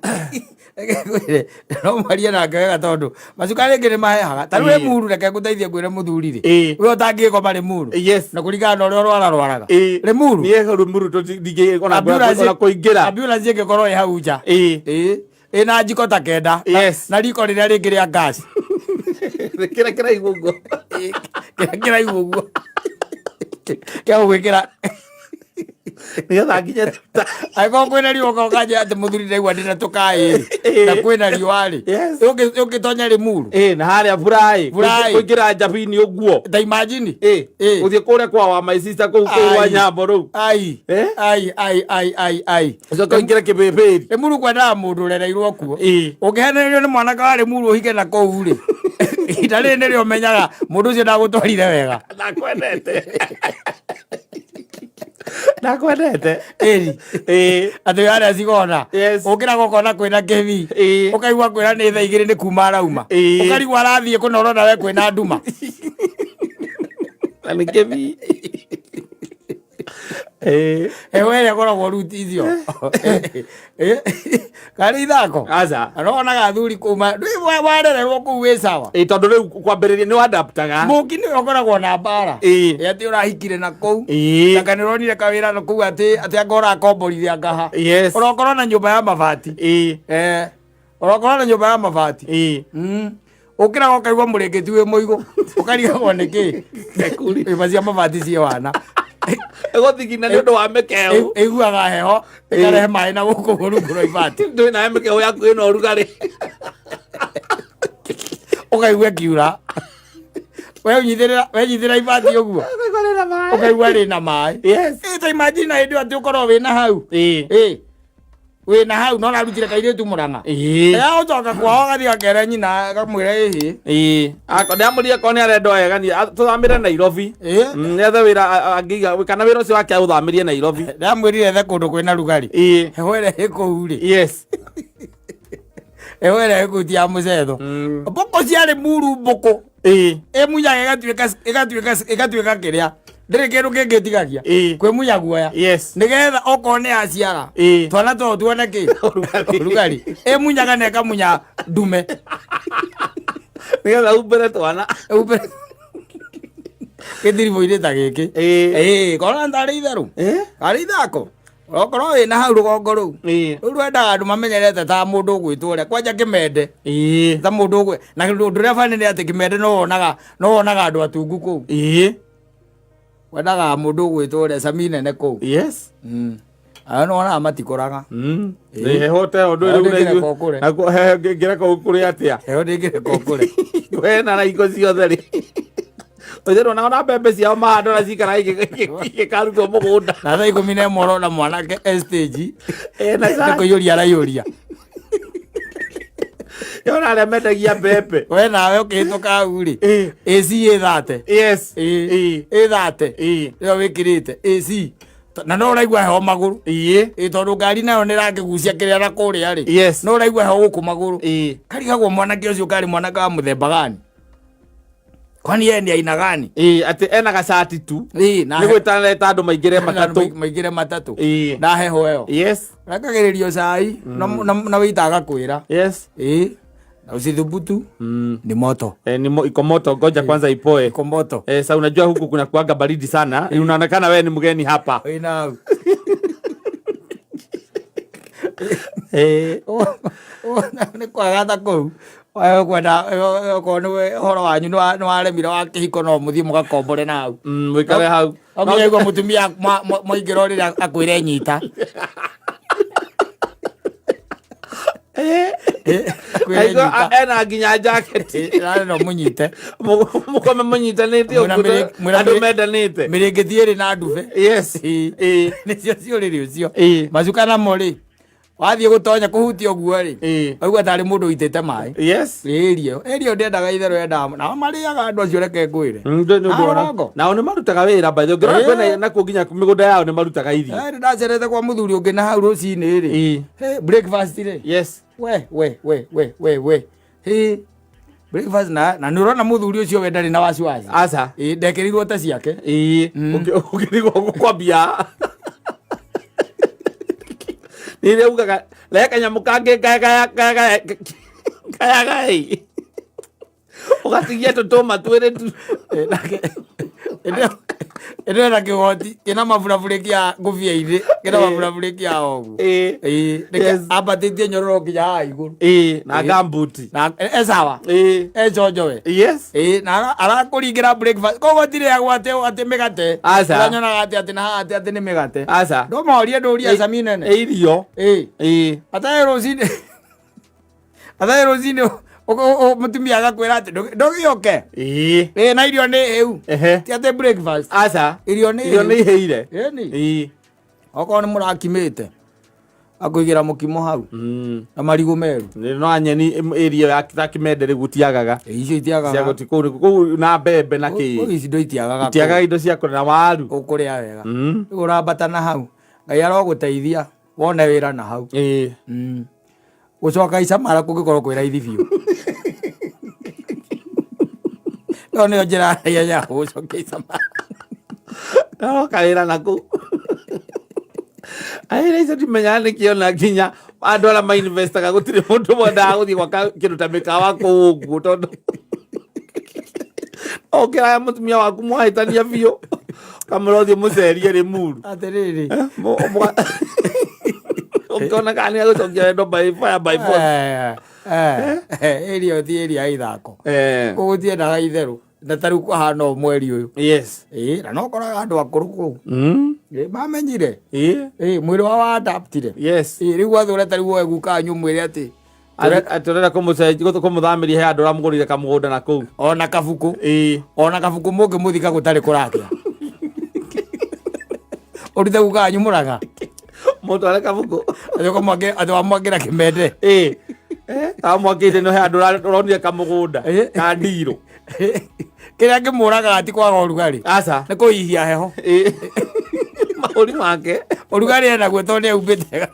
Reke ngwĩre, no mwarie nake wega tondũ macuka rĩngĩ nĩ mahehaga. Ta rĩu Ĩĩ. Rĩmuru reke ngũteithie ngwĩre mũthuri rĩ. Ĩĩ. We ũtangĩkoma Rĩmuru. Yes. Na kũringana na ũrĩa ũrwara rwaraga. Ĩĩ. Rĩmuru. Niĩ Rĩmuru ndingĩ ona kũingĩra. Ambulance ĩngĩkorwo ĩ hau nja. Ĩĩ. Ĩĩ. Ĩna njiko ta kenda. Yes. Na riko rĩrĩa rĩngĩ rĩa gas. Kĩrĩa kĩraihu ũguo. Kĩrĩa kĩraihu ũguo. Kĩa gũgwĩkĩra Nĩgetha nginye angĩkorwo kwĩna riũa ũkanjĩra atĩ mũthuri ndaigua ndĩna tũkaĩ Ĩĩ. na kwĩna riũa rĩ. Yes. Ũngĩtonya Rĩmuru. Ĩĩ na harĩa Buraĩ. Buraĩ. Kũingĩra njabini ũguo. Ta imagine. Ĩĩ. Ĩĩ. Gũthiĩ kũrĩa kwa wa my sister kũu kũu rwa Ai. Nyambo rũu. Ai. Eh? Ai ai ai ai ai. Ũcoke ũingĩre kĩbĩbĩri. Rĩmuru kwendaga mũndũ ũrereirwo kuo. Ĩĩ. Ũngĩhenererio nĩ mwanake wa Rĩmuru ũhike na kũu rĩ. Ihinda rĩrĩ nĩrĩo ũmenyaga mũndũ ũcio ndagũtwarire wega. Ndakwendete. Ndakwendete. Ĩri. Ĩĩ. Atĩ harĩa cigona. Yes. Ũkĩraga ũkona kwĩna kĩbi. Ĩĩ. Ũkaigua kwĩra nĩ thaa igĩrĩ nĩ kuma arauma. Ĩĩ. Ũkarigwo arathiĩ kũna ũrona we kwĩna nduma. Na nĩ kĩbii. Ĩĩ. Heho ĩrĩa ĩkoragwo ruti icio. Karĩ ithako. Aca. Na wonaga athuri kũu warererwo kũu wĩ sawa. Ĩĩ tondũ rĩu kwambĩrĩria nĩ wadaptaga. Mũki nĩwe ũkoragwo na mbara. Ĩĩ. Ĩ atĩ ũrahikire na kũu. Ĩĩ. Anga nĩ ũronire kawĩra na kũu atĩ anga ũrakomborire anga ha. Yes. Ũrokorwo na nyũmba ya mabati. Ĩĩ. Eh. Ũrokorwo na nyũmba ya mabati. Ĩĩ. Ũkĩraga ũkaigua mũrĩngĩti wĩ mũigũ. Ũkarigagwo nĩ kĩ. Nyũmba cia mabati ciĩ wana. Ĩgũthigina nĩ ũndũ wa mĩkeo. Ĩiguaga heho ĩkarehe maĩ na gũkũ rungu rwa ibati. Ndũĩ nawe mĩkeo yaku ĩna ũrugarĩ. Ũkaigua ĩkiura. We wenyitĩrĩra ibati ũguo. Ũkaigua rĩna maĩ. Ũkaigua rĩna maĩ. Yes. Ĩ ta imagine hĩndĩ ĩyo atĩ ũkorwo wĩna hau. Ĩĩ. Ĩ. Wĩna hau no ũrarutire kairĩtu Mũrang'a. Ĩĩ. Ĩgagũcoka kwao agathiĩ gakere nyina akamwĩra ĩhĩ. Ĩĩ. Ndĩramũria akorwo nĩ arenda wega ni tũthamĩre Nairobi. Ĩĩ. Nĩethe wĩra angĩiga kana wĩra ũcio wake aũthamĩrie Nairobi. Ndĩramwĩrire ethe kũndũ kwĩna rugarĩ. Ĩĩ. Heho ĩrĩa ĩ kũu rĩ. Yes. Heho ĩrĩa ĩ kũu ti ya mũcetho. Mbũkũ ciarĩ muru mbũkũ. Ĩĩ. Ĩmunyaga ĩgatuĩka kĩrĩa. Ndĩrĩ kĩndũ kĩngĩ ĩtigagia. Ĩĩ. Kwĩmunya guoya. Yes. Nĩgetha okorwo nĩ yaciara. Ĩĩ. Twana tũu tuone kĩ? Ũrugarĩ. Ũrugarĩ. Ĩmunyaga na ĩkamunya ndume. Nĩgetha umbĩre twana. Gĩtiribũ-inĩ ta gĩkĩ. Ĩĩ. Ĩĩ, korwo tarĩ itherũ. Ĩĩ. Karĩ ithako. Okorwo wĩna hau rũgongo rũu. Ĩĩ. Rĩu rwendaga andũ mamenyerete ta mũndũ ũgwĩtwo ũrĩa kwanja kĩmende. Ĩĩ. Ta mũndũ ũgwĩ na ũndũ ũrĩa bani nĩ atĩ kĩmende no wonaga andũ atungu kũu. Ĩĩ. Wendaga mũndũ ũgwĩtwo ũrĩa cami nene kũu. Yes. Ayo no wonaga matikũraga. Ĩ heho ta ĩyo ndũĩ Heho rĩu ndĩngĩreka ũkũre. Nakuo heho ngĩreka ũkũre atĩa? Heho ndĩngĩreka ũkũre. Wena na iko ciothe rĩ. Ũthero na mbembe ciao mahanda na cikara igĩkarutwo mũgũnda. Na thaa 11 ũrona mwanake e stage. Ena Nĩ kũiyũria araiyũria. Yona arĩa mendagia mbembe. We nawe ũkĩhĩtũka hau rĩ. Ĩĩ. AC ĩ thate. Yes. Ĩĩ. Ĩĩ. Ĩ thate. Ĩĩ. Ĩyo wĩkĩrĩte AC. Na no ũraigua heho magũrũ. Ĩĩ. Ĩ tondũ ngari nayo nĩ ĩrakĩgucia kĩrĩa na kũrĩa rĩ. Yes. No ũraigua heho gũkũ magũrũ. Ĩĩ. Karigagwo mwanake ũcio karĩ mwanake wa mũthemba gani. Kwani yeye ni aina gani? Ĩĩ, atĩ ena gacati tu. Ĩĩ, na Nĩ gwĩtana andũ maingĩre matatũ. Maingĩre matatũ. Ĩĩ. Na heho ĩyo. Yes. Rekagĩrĩrio cai na wĩita agakwĩra. Yes. Ĩĩ. Na usithubutu. Ni moto. Eh, ni iko moto, ngoja kwanza ipoe. Iko moto. Eh, sa unajua huku kuna kuaga baridi sana. Unaonekana wewe ni mgeni hapa. Wĩna Eh. nĩ kwaga ta kũu kwenda okorwo nĩ ũhoro wanyu nĩ waremire wa kĩhiko no mũthiĩ mũgakombore na hau. Wikare hau. No nginya igua mũtumia mwaingĩra ũrĩrĩ akwĩre nyita. Akwĩre Aigua, nyita. ena nginya jacket. Nawe no mũnyite. Mũkome mũnyitanĩte Mwĩna ũguo, andũ mendanĩte. Mĩrĩngĩti ĩrĩ na ndube. Yes. Ĩĩ. Nĩcio ciũrĩrĩ ũcio. Ĩĩ. Macuka namo rĩ, wathiĩ gũtonya kũhutia ũguo rĩ, Ĩĩ. waigua tarĩ mũndũ ũitĩte maĩ. Yes. Ĩrio ĩrio ndĩendaga itherũ yendaga nao marĩaga andũ acio reke ngwĩre. Nĩ ũndũ Ah, wa- rongo. Nao nĩ marutaga wĩra by the way. Ũngĩrora Ĩĩ. kwĩna nakuo nginya mĩgũnda yao nĩ marutaga irio. Nĩ ndacerete kwa mũthuri ũngĩ na hau rũcinĩ rĩ. Ĩĩ. Hey, breakfast rĩ. Yes. We we we we we we. Hey, breakfast na nĩ ũrona mũthuri ũcio we ndarĩ na wasiwasi. Aca. Ĩĩ, ndekĩrirwo ta ciake. Ĩĩ. Ũkĩrigwo kwambia. Nĩ rĩ ugaga rehe kanyamũ kangĩ kayagaĩ. Ũgatigia tũtũma twĩrĩ tu. Ĩĩ, nake ĩndĩ ena kĩgoti kĩna maburabũrĩ kĩa ngũbia-inĩ kĩna Ĩĩ. maburabũrĩ kĩa ũguo. Ĩĩ. Ĩĩ, Yes. ambatĩtie nyororo nginya haha igũrũ. Ĩĩ, na gambuti. Na e sawa. Ĩĩ. E chonjo we. Yes. Ĩĩ, na arakũringĩra breakfast koguo tirĩagwo atĩ atĩ mĩgate. Aca. Ũrĩa nyonaga atĩ atĩ na haha atĩ atĩ nĩ mĩgate. Aca. Ndũmorie ndũrie cami nene. Ĩ irio. Ĩĩ. Ĩĩ. Atarĩ rũcinĩ. Atarĩ rũcinĩ mũtumia agakwĩra atĩ ndũgĩũke. Ĩĩ. Ĩĩ, na irio nĩ hĩu. Ehe. Ti atĩ breakfast. Aca. Irio nĩ Irio nĩ hĩu. ihĩire. Ĩni. Ĩĩ. Okorwo nĩ mũrakimĩte. Akũigĩra mũkimo hau. Na marigũ meru. Nĩ no nyeni ĩrio ya ta kĩmende rĩu gũtiagaga. Ĩ, icio itiagaga. Cia gũti kũu kũu na mbembe na Kũu kĩ. ici ndo itiagaga. Itiagaga indo cia kũrĩa na waru. Ũkũrĩa wega. Rĩu ũrambata na hau. Ngai arogũteithia wone wĩra na hau. Ĩĩ. Gũcoka icamara kũngĩkorwo kwĩ raithi biũ. Ĩyo nĩyo njĩra ya ihenya ya gũcokia icamara. Aroka wĩra naku. Aira icio ndimenyaga nĩkĩ ona nginya andũ arĩa mainvestaga gũtirĩ mũndũ mwendaga gũthiĩ gwaka kĩndũ ta mĩkawa kũu ũguo tondũ ũkĩraya mũtumia waku mwahĩtania biũ kamũra ũthiĩ mũcerie Rĩmuru. Atĩrĩrĩ. Ũkĩona kana nĩ agũcokia wendo by fire by force. Ĩrio ti ĩria ya ithako. Eh. Kũu gũtiendaga itherũ. Na ta rĩu kũhana ũũ mweri ũyũ. Yes. Ĩĩ, na no ũkoraga andũ akũrũ kũu. Ĩĩ, mamenyire. Ĩĩ. Ĩĩ, mwĩrĩ wao wa adaptire. Yes. Ĩĩ, rĩu wathũra ta rĩu woe guka wanyu ũmwĩre atĩ Atĩ ũrenda kũmũthamĩria he andũ ũramũgũrĩire kamũgũnda na kũu. Ona kabuku. Ĩĩ. Ona kabuku mũngĩmũthika gũtarĩ kũrakĩa. Ũrute guka wanyu Mũrang'a. Mũtware kabuku. Atĩ wamwakĩra kĩmende. Ĩĩ. Amwakĩte no he andũ ũronire kamũgũnda Ĩĩ. ka ndirũ. Kĩrĩa kĩmũragaga ti kwaga ũrugarĩ. Aca. Nĩ kũhihia heho. Ĩĩ. Mahũri make. Ũrugarĩ enaguo tondũ nĩ aumbĩte.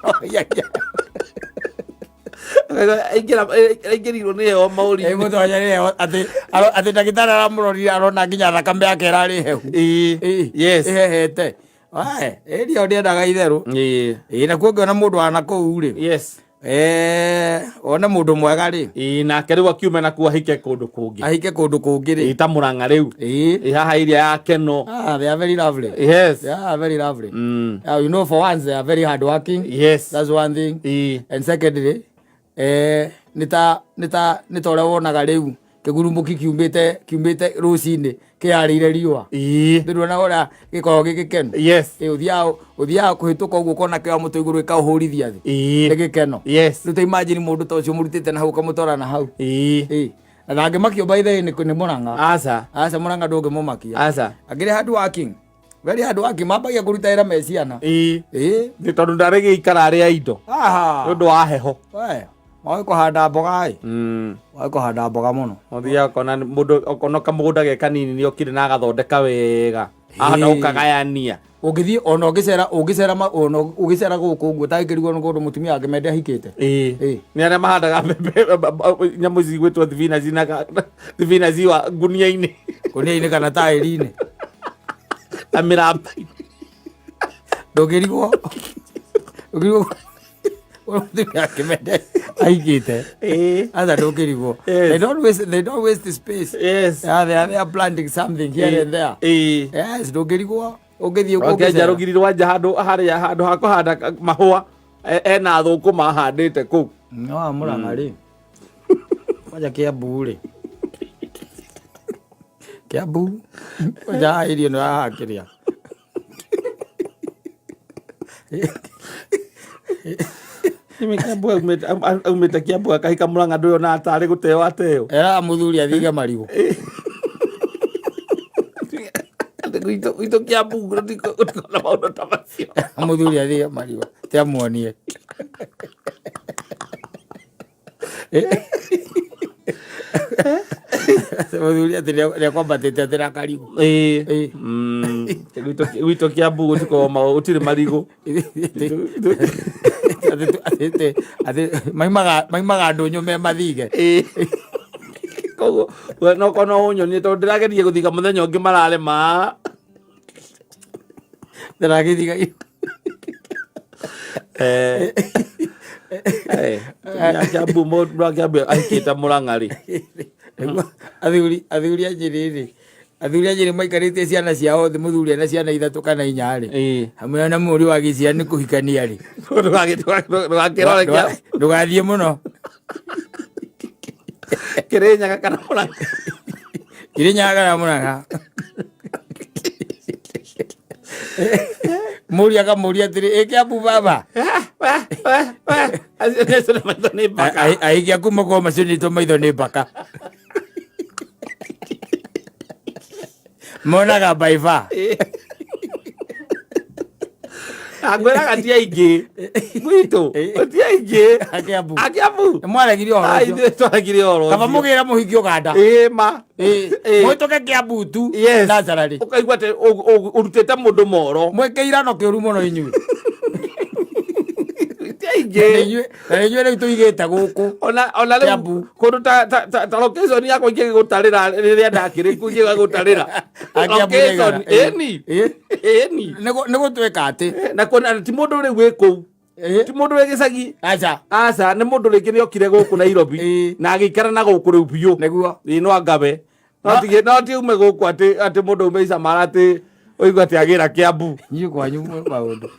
Aingĩrirwo nĩ heho mahũri. Ĩ, mũtonya nĩ heho atĩ atĩ ndagĩtarĩ aramũrorire arona nginya thakame yake ĩrarĩ hehu. Ĩĩ. Ĩĩ. Yes. Ĩhehete. Wae, ĩrio ndĩendaga itherũ. Ĩĩ. Ĩĩ, nakuo ũngĩona mũndũ wa nakũu rĩ. Yes. Wone mũndũ mwega rĩ. Ĩĩ, nake rĩu akiume nakuo ahike kũndũ kũngĩ. Ahike kũndũ kũngĩ rĩ. Ĩĩ, ta Mũrang'a rĩu. Ĩĩ. Ĩĩ, haha iria ya Keno. Ah, they are very lovely. Yes. They are very lovely. Yeah, you know, for once they are very hardworking. Yes. That's one thing. Ĩĩ. And secondly, nĩ ta nĩ ta nĩ ta ũrĩa wonaga rĩu kĩgurumũki kiumĩte rũcinĩ kĩarĩire riũa. Ĩĩ. Ndĩrona ũrĩa gĩkoragwo gĩ gĩkeno. Yes. Ĩĩ, ũthiaga kũhĩtũka ũguo ũkona kĩoya mũtĩ igũrũ gĩkaũhũrithia thĩ. Ĩĩ. Nĩ gĩkeno. Yes. Rĩu ta imagine mũndũ ta ũcio mũrutĩte na hau ũkamũtwara na hau. Ĩĩ. Ĩĩ. Na ndangĩmakio by the way nĩ Mũrang'a. Aca. Aca, Mũrang'a ndũngĩmũmakia. Aca. Akĩrĩ hard working. Very hard working. Mambagia kũruta wĩra me ciana. Ĩĩ. Ĩĩ. Nĩ tondũ ndarĩgĩikara arĩa indo. Aha. Nĩ ũndũ wa heho. We, moĩ kũhanda mboga ĩ. Moĩ kũhanda mboga mũno. Ũthiaga ũkona mũndũ ũkona kamũgũnda ge kanini nĩ okire na agathondeka wega. Ahota Ĩĩ. gũkagayania. Ũngĩthiĩ ona ũngĩcera ũngĩcera ona ũgĩcera gũkũ ũguo ũtangĩrigwo nĩ kũndũ mũtumia wa Kĩmende ahikĩte. Ĩĩ. Ĩĩ. Nĩ arĩa mahandaga mbembe nyamũ ici igwĩtwo thibinaci na thibinaci wa ngunia-inĩ. Ngũnia-inĩ kana taĩri-inĩ. Na mĩramba-inĩ. Ndũngĩrigwo. Ndũngĩrigwo mũtumia wa Kĩmende ahikĩte. Ĩĩ. Aca ndũngĩrigwo. Yes. They don't waste the space. Yes. Yeah, they are planting something here and there. Ĩĩ. Yes, ndũngĩrigwo. Ũngĩthiĩ Wakĩenja ũngĩcera. rũgiri rwa nja handũ harĩa handũ ha kũhanda mahũa ena thũkũma ahandĩte kũu. No wa Mũrang'a rĩ. Kwanja Kĩambu rĩ. Kĩambu. Kwanja haha irio nĩ wahakĩria. Nĩme Kĩambu aumĩte Kĩambu akahika Mũrang'a ndũyũ na atarĩ gũteo ateo. Eraga mũthuri athige marigũ. Gwitũ Kĩambu gũtikona maũndũ ta macio. Mũthuri athige marigũ. Ti amuonie. Mũthuri atĩ nĩakwambatĩte atĩ na karigũ. Ĩĩ. Ĩĩ. Gwitũ Kĩambu gũtikoragwo gũtirĩ marigũ. Atĩ maimaga ndũnyũ me mathige. Ĩĩ. Koguo we no korwo no ũnyonie tondũ ndĩrageria gũthiga mũthenya ũngĩ mararema. Ndĩragĩthiga. Eh. Eh, atumia a Kĩambu mũndũ wa Kĩambu ahikĩte Mũrang'a rĩ. Athuri a Nyĩrĩ rĩ, athuri a Nyĩrĩ maikarĩtie ciana ciao thĩ, mũthuri ena ciana ithatũ kana inya rĩ. Ĩĩ. Hamwe na mũriũ wa gĩcia nĩ kũhikania rĩ. Ndũgakĩrore Ndũgathiĩ mũno. Kĩrĩnyaga kana Mũrang'a. Kĩrĩnyaga kana Mũrang'a. Mũriũ akamũria atĩrĩ, ĩ Kĩambu baba? Acio nĩ maitho nĩ mbaka. Ahikia kuma kwao macionĩtwo maitho nĩ mbaka. Monaga by far. Angwĩraga ti aingĩ. Gwitũ, ti aingĩ. A Kĩambu. A Kĩambu. Nĩ mwaregire ũhoro Ai, ũcio. ithuĩ twaregire ũhoro Kaba ũcio. mũgĩre mũhiki Ũganda. Ĩĩ ma. Ĩĩ. Mũhĩtũke Kĩambu tu. Yes. Naturally. Ũkaigua atĩ ũrutĩte mũndũ moro. Mwĩkĩirano kĩũru mũno inyuĩ. Ti aingĩ. Na inyuĩ rĩu tũigĩte gũkũ. Ona rĩu Kĩambu. kũndũ ta location yakwa ingĩgũtarĩra rĩrĩa ndakĩrĩ kuo ingĩgagũtarĩra. A Kĩambu Location, nĩigana. Ĩĩ. ĩni. Ĩĩ. Ĩni. Nĩ gũtuĩka atĩ. Na kuona ti mũndũ rĩu wĩ kũu. Ti mũndũ wĩ gĩcagi. Aca. Aca nĩ mũndũ rĩngĩ nĩ okire gũkũ Nairobi Ĩĩ. na agĩikara na gũkũ rĩu biũ. Nĩguo. Ĩĩ no angabe. No ti ume gũkũ atĩ mũndũ ume Icamara atĩ ũigua atĩ agĩra Kĩambu. Inyuĩ kwanyu mwĩ maũndũ.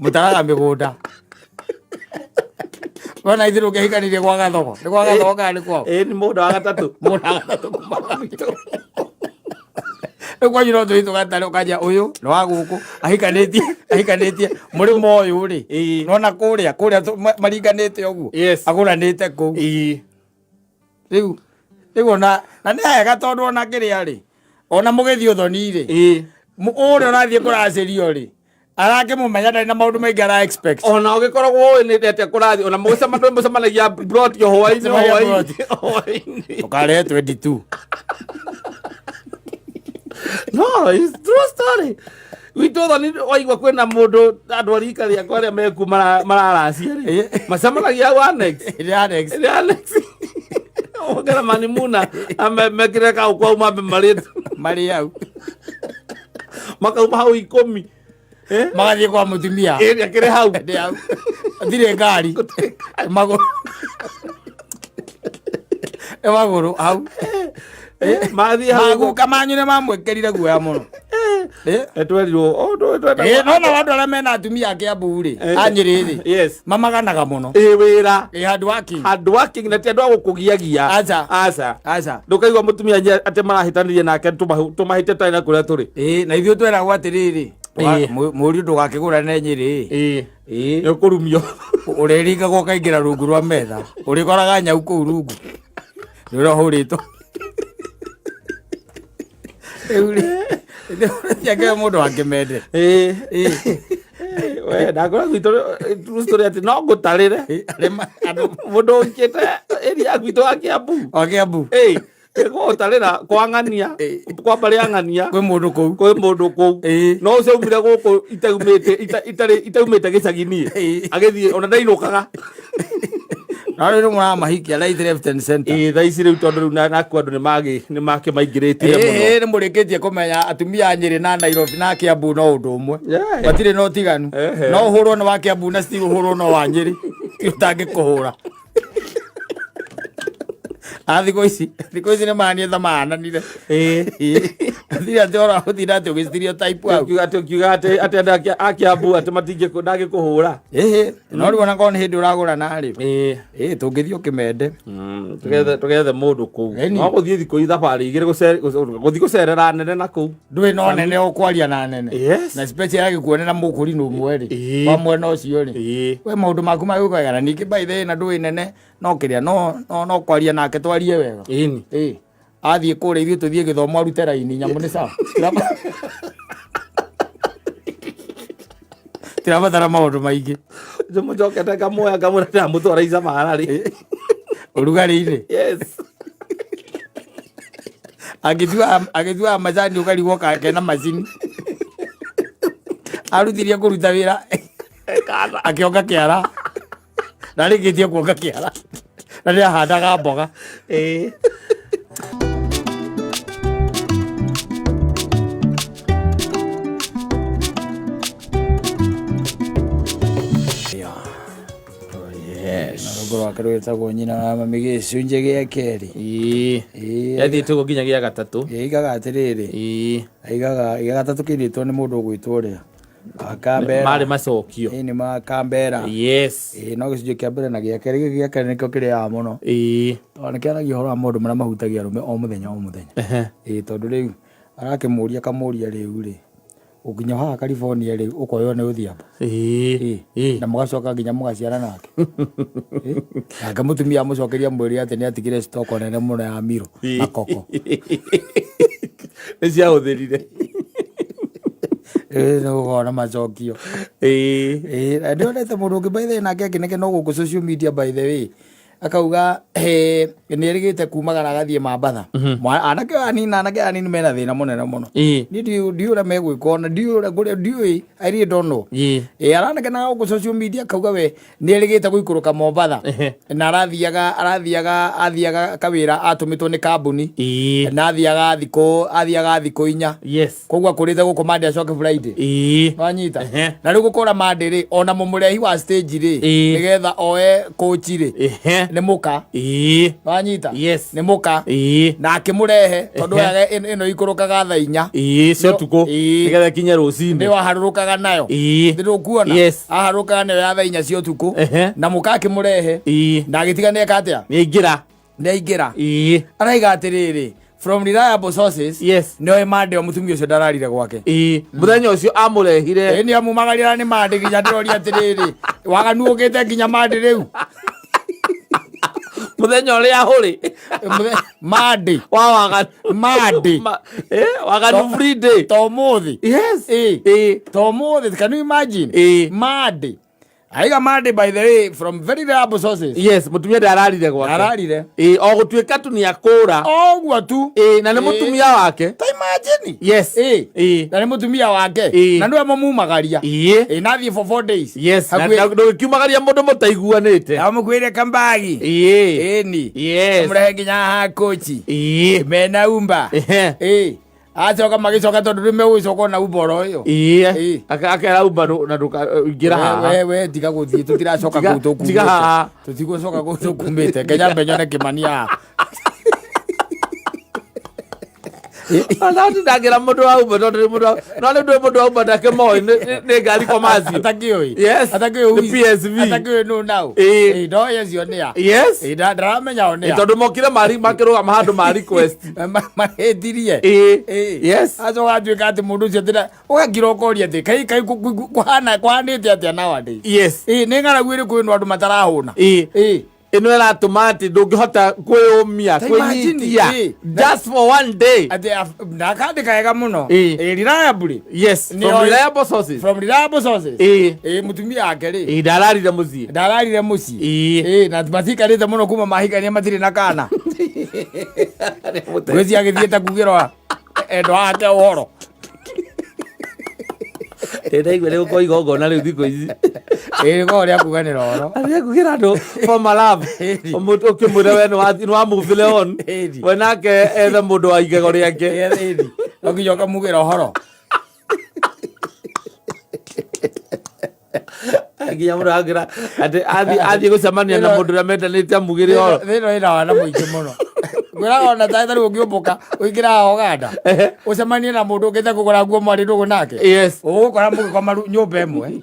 Mũtaraga mĩgũnda. Wona ithuĩ rũkĩhikanirie gwa Gathogo. Nĩ gwa Gathogo kana nĩ kwao? Ĩĩ nĩ mũgũnda wa gatatũ. Mũgũnda wa gatatũ kuma gwitũ. Rĩu kwanyu no tũthiĩ tũgatare ũkanjia ũyũ nĩ wa gũkũ ahikanĩtie mũrĩmo ũyũ rĩ. Ĩĩ. Nona kũrĩa kũrĩa maringanĩte ũguo. Yes. Agũranĩte kũu. Ĩĩ. Rĩu ona na nĩ hega tondũ ona kĩrĩa rĩ ona mũgĩthiĩ ũthoni rĩ Ĩĩ. Ũrĩa ũrathiĩ kũracĩrio rĩ arakĩmũmenya ndarĩ na maũndũ maingĩ ara expect. Ona ũgĩkoragwo ũĩ nĩ atĩa kũrathiĩ ona mũcemanagia plot o hwaĩ-inĩ Mũcemanagia hwaĩ-inĩ hwaĩ-inĩ. Ũkarehe 22. No, it's true story. Gwitũ thoni waigua kwĩna mũndũ andũ a rika rĩakwa arĩa meku mararacia rĩ Ĩĩ. macemanagia hau annex. Ĩrĩ annex. Ĩrĩ annex. Ongera manimuna mekĩre kau kwau mambe marĩte Marĩ hau. makauma hau ikũmi. Eh? Magathiĩ kwa mũtumia. Ĩĩ akĩrĩ hau. Ndĩ hau. Hatirĩ ngari. Magũrũ. Nĩ magũrũ hau. Mathiĩ hau. Maguka manyu nĩ mamwĩkĩrire guoya mũno. Twerirwo No na andũ arĩa mena atumia a Kĩambu rĩ, a Nyĩrĩ rĩ, Yes. mamaganaga mũno. Ĩĩ wĩra. Ĩ handũ working. Handũ working na ti andũ a gũkũgiagia. Aca. Aca. Aca. Ndũkaigua mũtumia atĩ marahĩtanirie nake tũmahĩte twarĩ na kũrĩa tũrĩ. Ĩ na ithuĩ tweragwo atĩrĩrĩ, Ĩĩ. mũriũ ndũgakĩgũrane Nyĩrĩ. Ĩĩ. Ĩĩ. Nĩ ũkũrumio. Ũrĩringagwo ũkaingĩra rungu rwa metha. Ũrĩkoraga nyau kũu rungu. Nĩ ũrĩa ũhũrĩtwo. Rĩu rĩ, tiakĩrĩ mũndũ wa Kĩmende. Ĩĩ. Ĩĩ. We ndakora gwitũ true story atĩ no ngũtarĩre. Arĩa andũ Mũndũ ũkĩte area gwitũ wa Kĩambu. wa Kĩambu. Ĩĩ. Gũtarĩra kwa ng'ania, kwa mbarĩ ya ng'ania. Kwĩ mũndũ kũu. Kwĩ mũndũ kũu. Ĩĩ. No ũcio aumire gũkũ itaumĩte itarĩ itaumĩte gĩcagi niĩ. Ĩĩ. Agĩthiĩ ona ndainũkaga. Na rĩu mũramahikia right, left and center. Ĩĩ, thaa ici rĩu tondũ rĩu nakuo andũ nĩmakĩmaingĩrĩtire mũno. Ĩĩ, nĩ mũrĩkĩtie kũmenya atumia a Nyĩrĩ na Nairobi na Kiambu no ũndũ ũmwe. Yeah. Matirĩ na ũtiganu. Ehe. No ũhũrwo nĩ wa Kiambu na still ũhũrwo no wa Nyĩrĩ. Ti ũtangĩkũhũra. A thikũ ici nĩ mahaniĩte mahananire. Ĩĩ. Thiri atĩ ora gũtinda atĩ ũgĩ stereotype hau. Ũkiuga atĩ ũkiuga atĩ andũ a Kiambu atĩ matingĩ ndangĩkũhũra. Ĩhĩ, no rĩu ona korwo nĩ hĩndĩ ũragũrana rĩ. Ĩĩ. Ĩĩ, tũngĩthiĩ ũkĩmende. Tũgethe mũndũ kũu. Ĩni. No gũthiĩ thikũ thabarĩ igĩrĩ gũthiĩ gũcerera nene na kũu. Ndũĩ no nene ũkwaria na nene. Yes. Na special agĩkuonera mũkũrinũ ũmwe rĩ. Ĩĩ. Wa mwena ũcio rĩ. Ĩĩ. We maũndũ maku magĩũka wega na ningĩ by the way na ndũĩ nene no kĩrĩa no kwaria nake twarie wega. Ĩni. Ĩĩ. Athiĩ kũrĩa ithuĩ tũthiĩ gĩthomo arute raini nyamũ nĩ sawa. Tirabatara maũndũ maingĩ. Mũcokete ngamuoya ngamwĩra ndĩramũtwara Isamara rĩ. Ũrugarĩ-inĩ. Yes. Agĩtua macani ũkarigwo kena macini. Aruthirie kũruta wĩra Kana. Akĩonga kĩara. Ndarĩkĩtie kuonga kĩara. Na nĩahandaga mboga. Ĩĩ. Yes. Rũgo rwake rwĩtagwo Nyina wa Mami gĩcunjĩ gĩa kerĩ. Ĩĩ. Ĩĩ. Yathiĩte ũguo nginya gĩa gatatũ. Ĩĩ, aigaga atĩrĩrĩ. Ĩĩ. Aigaga gĩa gatatũ kĩinĩtwo nĩ mũndũ ũgwĩtwo ũrĩa Kambera. Marĩ macokio. Ĩĩ, nĩ ma Kambera. Yes. Ĩĩ, no gĩcunjĩ kĩa mbere na gĩa kerĩ, gĩkĩ gĩa kerĩ nĩkĩo kĩrĩaga mũno. Ĩĩ. Tondũ nĩ kĩaragia ũhoro wa maũndũ marĩa mahutagia arũme o mũthenya o mũthenya. Ĩĩ, tondũ rĩu arakĩmũria akamũria rĩu rĩ ũkinya haha California rĩu ũkoywo nĩ Odhiambo. Ĩĩ. Ĩĩ. Na mũgacoka nginya mũgaciara nake. Ĩ? Nake mũtumia amũcokeria mwĩrĩ atĩ nĩ atigire stoko nene mũno ya miro na koko. Nĩ ciahũthĩrire. Ĩĩ, nĩ gũkorwo na macokio. Ĩĩ. Ĩĩ, na ndĩonete mũndũ ũngĩ by the way nake akĩneke no gũkũ social media by the way akauga nĩ erĩgĩte kumagara agathiĩ Mambatha. Anake anini mena thĩna mũnene mũno. Ĩĩ. Niĩ ndiũĩ ũrĩa megwĩka ona ndiũĩ ũrĩa kũrĩa ndiũĩ, I really don't know. Ĩĩ. Ĩĩ, aranekena gũkũ social media akauga we nĩ erĩgĩte gũikũrũka Mombatha. Na arathiaga kawĩra atũmĩtwo nĩ kambuni. Ĩĩ. Na athiaga thikũ 4. Yes. Koguo akũrĩte gũkũ Monday acoke Friday. Ĩĩ. Wanyita. Ehe. Na rĩu gũkũra Monday rĩ ona mũmũrehi wa stage rĩ Ĩĩ. nĩgetha oe coach rĩ nĩ mũka. Ĩĩ. Wanyita. Yes. Nĩ mũka. Ĩĩ. Na akĩmũrehe tondũ Ehe. yaga ĩno ikũrũkaga thaa 4. Ĩĩ, cia ũtukũ. Ĩĩ. Nĩgetha ikinye rũcinĩ. Nĩyo aharũrũkaga nayo. Ĩĩ. Ndĩrũkuona. Yes. Aharũrũkaga nayo ya thaa 4 cia ũtukũ. Ehe. Na mũka akĩmũrehe. Ĩĩ. Na agĩtiga nĩeka atĩa? Nĩ aingĩra. Nĩ aingĩra. Ĩĩ. Araiga atĩrĩrĩ, from reliable sources Yes. nĩoĩ Monday o mũtumia ũcio ndararire gwake. Ĩĩ. Mũthenya ũcio amũrehire. Ĩĩ, nĩ amumagarĩra nĩ Monday nginya ndĩroria atĩrĩrĩ, waganu ũkĩte nginya Monday rĩu. Mũthenya ũrĩa ũrĩ. Monday. Wa waganu. Monday. Waganu free day. To ũmũthĩ. Yes. Ĩĩ. Ĩĩ. To ũmũthĩ, can you imagine? Ĩĩ. Monday. Aiga Monday by the way from very reliable sources. Yes, mũtumia ndararire gwake. Ndararire. Ĩĩ, o gũtuĩka tu nĩ akũra. Oguo tu. Ĩĩ, na nĩ mũtumia wake. Ta imagine. Yes. Ĩĩ. Ĩĩ. Na nĩ mũtumia wake. Ĩĩ. Na nĩwe mũmumagaria. Ĩĩ. Ĩĩ, na athiĩ for 4 days. Yes. Na Hakuhĩ- ndũgĩkiumagaria mũndũ mũtaiguanĩte. Amũkuĩre kambagi. Ĩĩ. Ĩni. Yes. Amũrehe nginya haha kochi. Ĩĩ. Mena umba. Ehe. Ĩĩ. Acoka magĩcoka tondũ rĩu megũgĩcoka na umba oro ĩyo. Ĩĩ. Ĩĩ. Akera umba na ndũkaingĩra haha. We tiga gũthiĩ tũtiracoka Tiga- kũu tũkumĩte. tiga haha. Tũtigũcoka kũu tũkumĩte. Kenya mbe nyone Kĩmani haha. Ndagĩra mũndũ wa umba tondũ nĩ mũndũ no nĩ ndũĩ mũndũ wa umba ndakĩmoĩ nĩ ngari kwa macio. Atakĩũĩ. Yes. Atakĩũĩ Nĩ PSV. Atakĩũĩ nũ nau. Ĩĩ. Ĩĩ, ndoĩ acio nĩ a. Yes. Ĩĩ, ndaramenya o nĩ a. Tondũ mokire mari makĩrũgama handũ ma request. Mahĩtirie. Ĩĩ. Ĩĩ. Yes. Acoka atuĩka atĩ mũndũ ũcio atĩ ũgakira ũkoria atĩ kai kũhana kũhanĩte atĩa nowadays. Yes. Ĩĩ, nĩ ng'aragu ĩrĩkũ ĩno andũ matarahũna? Ĩĩ. Ĩĩ. Ĩno ĩratũma atĩ ndũngĩhota kwĩyũmia Ta imagine, kwĩnyitia ĩĩ. just for one day. Atĩ ndakandĩka wega mũno. Ĩĩ. Ĩĩ, reliably. Yes. Nĩ From oĩ- reliable sources. From reliable sources. Ĩĩ. Ĩĩ, mũtumia wake rĩ. Ĩĩ, ndararire mũciĩ. Ndararire mũciĩ. Ĩĩ. Ĩĩ, na matikarĩte mũno kuma mahikania matirĩ na kana. Ngwĩciria agĩthiĩte kugĩrwa endwa ake ũhoro. Ndĩraigua nĩ gũkorwo igongona rĩu thikũ ici. Ĩĩ korwo rĩa kuganĩra ũhoro. Arĩa kugĩra andũ former love. Ĩni. Mũndũ ũkĩmwĩra we nĩ wa move on. Ĩni. We nake ethe mũndũ wa igego rĩake. Ĩni. No nginya ũkamugĩra ũhoro. Nginya mũndũ akĩra atĩ athiĩ gũcemania na mũndũ ũrĩa mendanĩte amugĩre ũhoro. Thĩna wĩna wana mũingĩ mũno. Ngwĩraga ona ta rĩu ũngĩũmbũka ũingĩra haha Ũganda ũcemanie na mũndũ ũkĩte kũgũra nguo mwarĩ ndũgũ nake. Yes. Ũgũkora mũgĩkoma nyũmba ĩmwe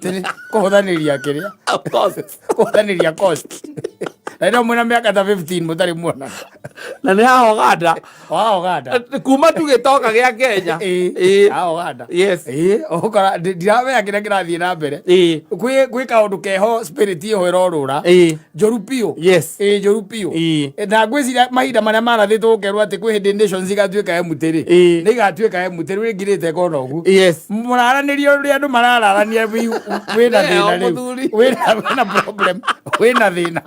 kũhũthanĩria kĩrĩa Of course. kũhũthanĩria cost. Na ĩno mwĩna mĩaka ta 15 mũtarĩ muona. Na nĩ haha Ũganda. Wa Ũganda. Kuma tu gĩtoka gĩa Kenya. Ĩĩ. Ĩĩ. Haha Ũganda. Yes. Ĩĩ ũgũkora ndiramenya kĩrĩa kĩrathiĩ na mbere. Ĩĩ. Gwĩ kaũndũ keho spirit ĩho ĩrorũra. Ĩĩ. Njũru biũ. Yes. Ĩĩ njũru biũ. Ĩĩ. Na ngwĩciria mahinda marĩa marathĩtwo gũkerwo atĩ kwĩ hĩndĩ nations igatuĩka empty rĩ. Ĩĩ. Nĩ igatuĩka empty rĩu ĩngirĩte ĩkona ũguo. Yes. Mũraranĩria ũrĩa andũ marararania wĩna Ĩyo, thĩna rĩu. mũthuri. Wĩna problem. Wĩna thĩna.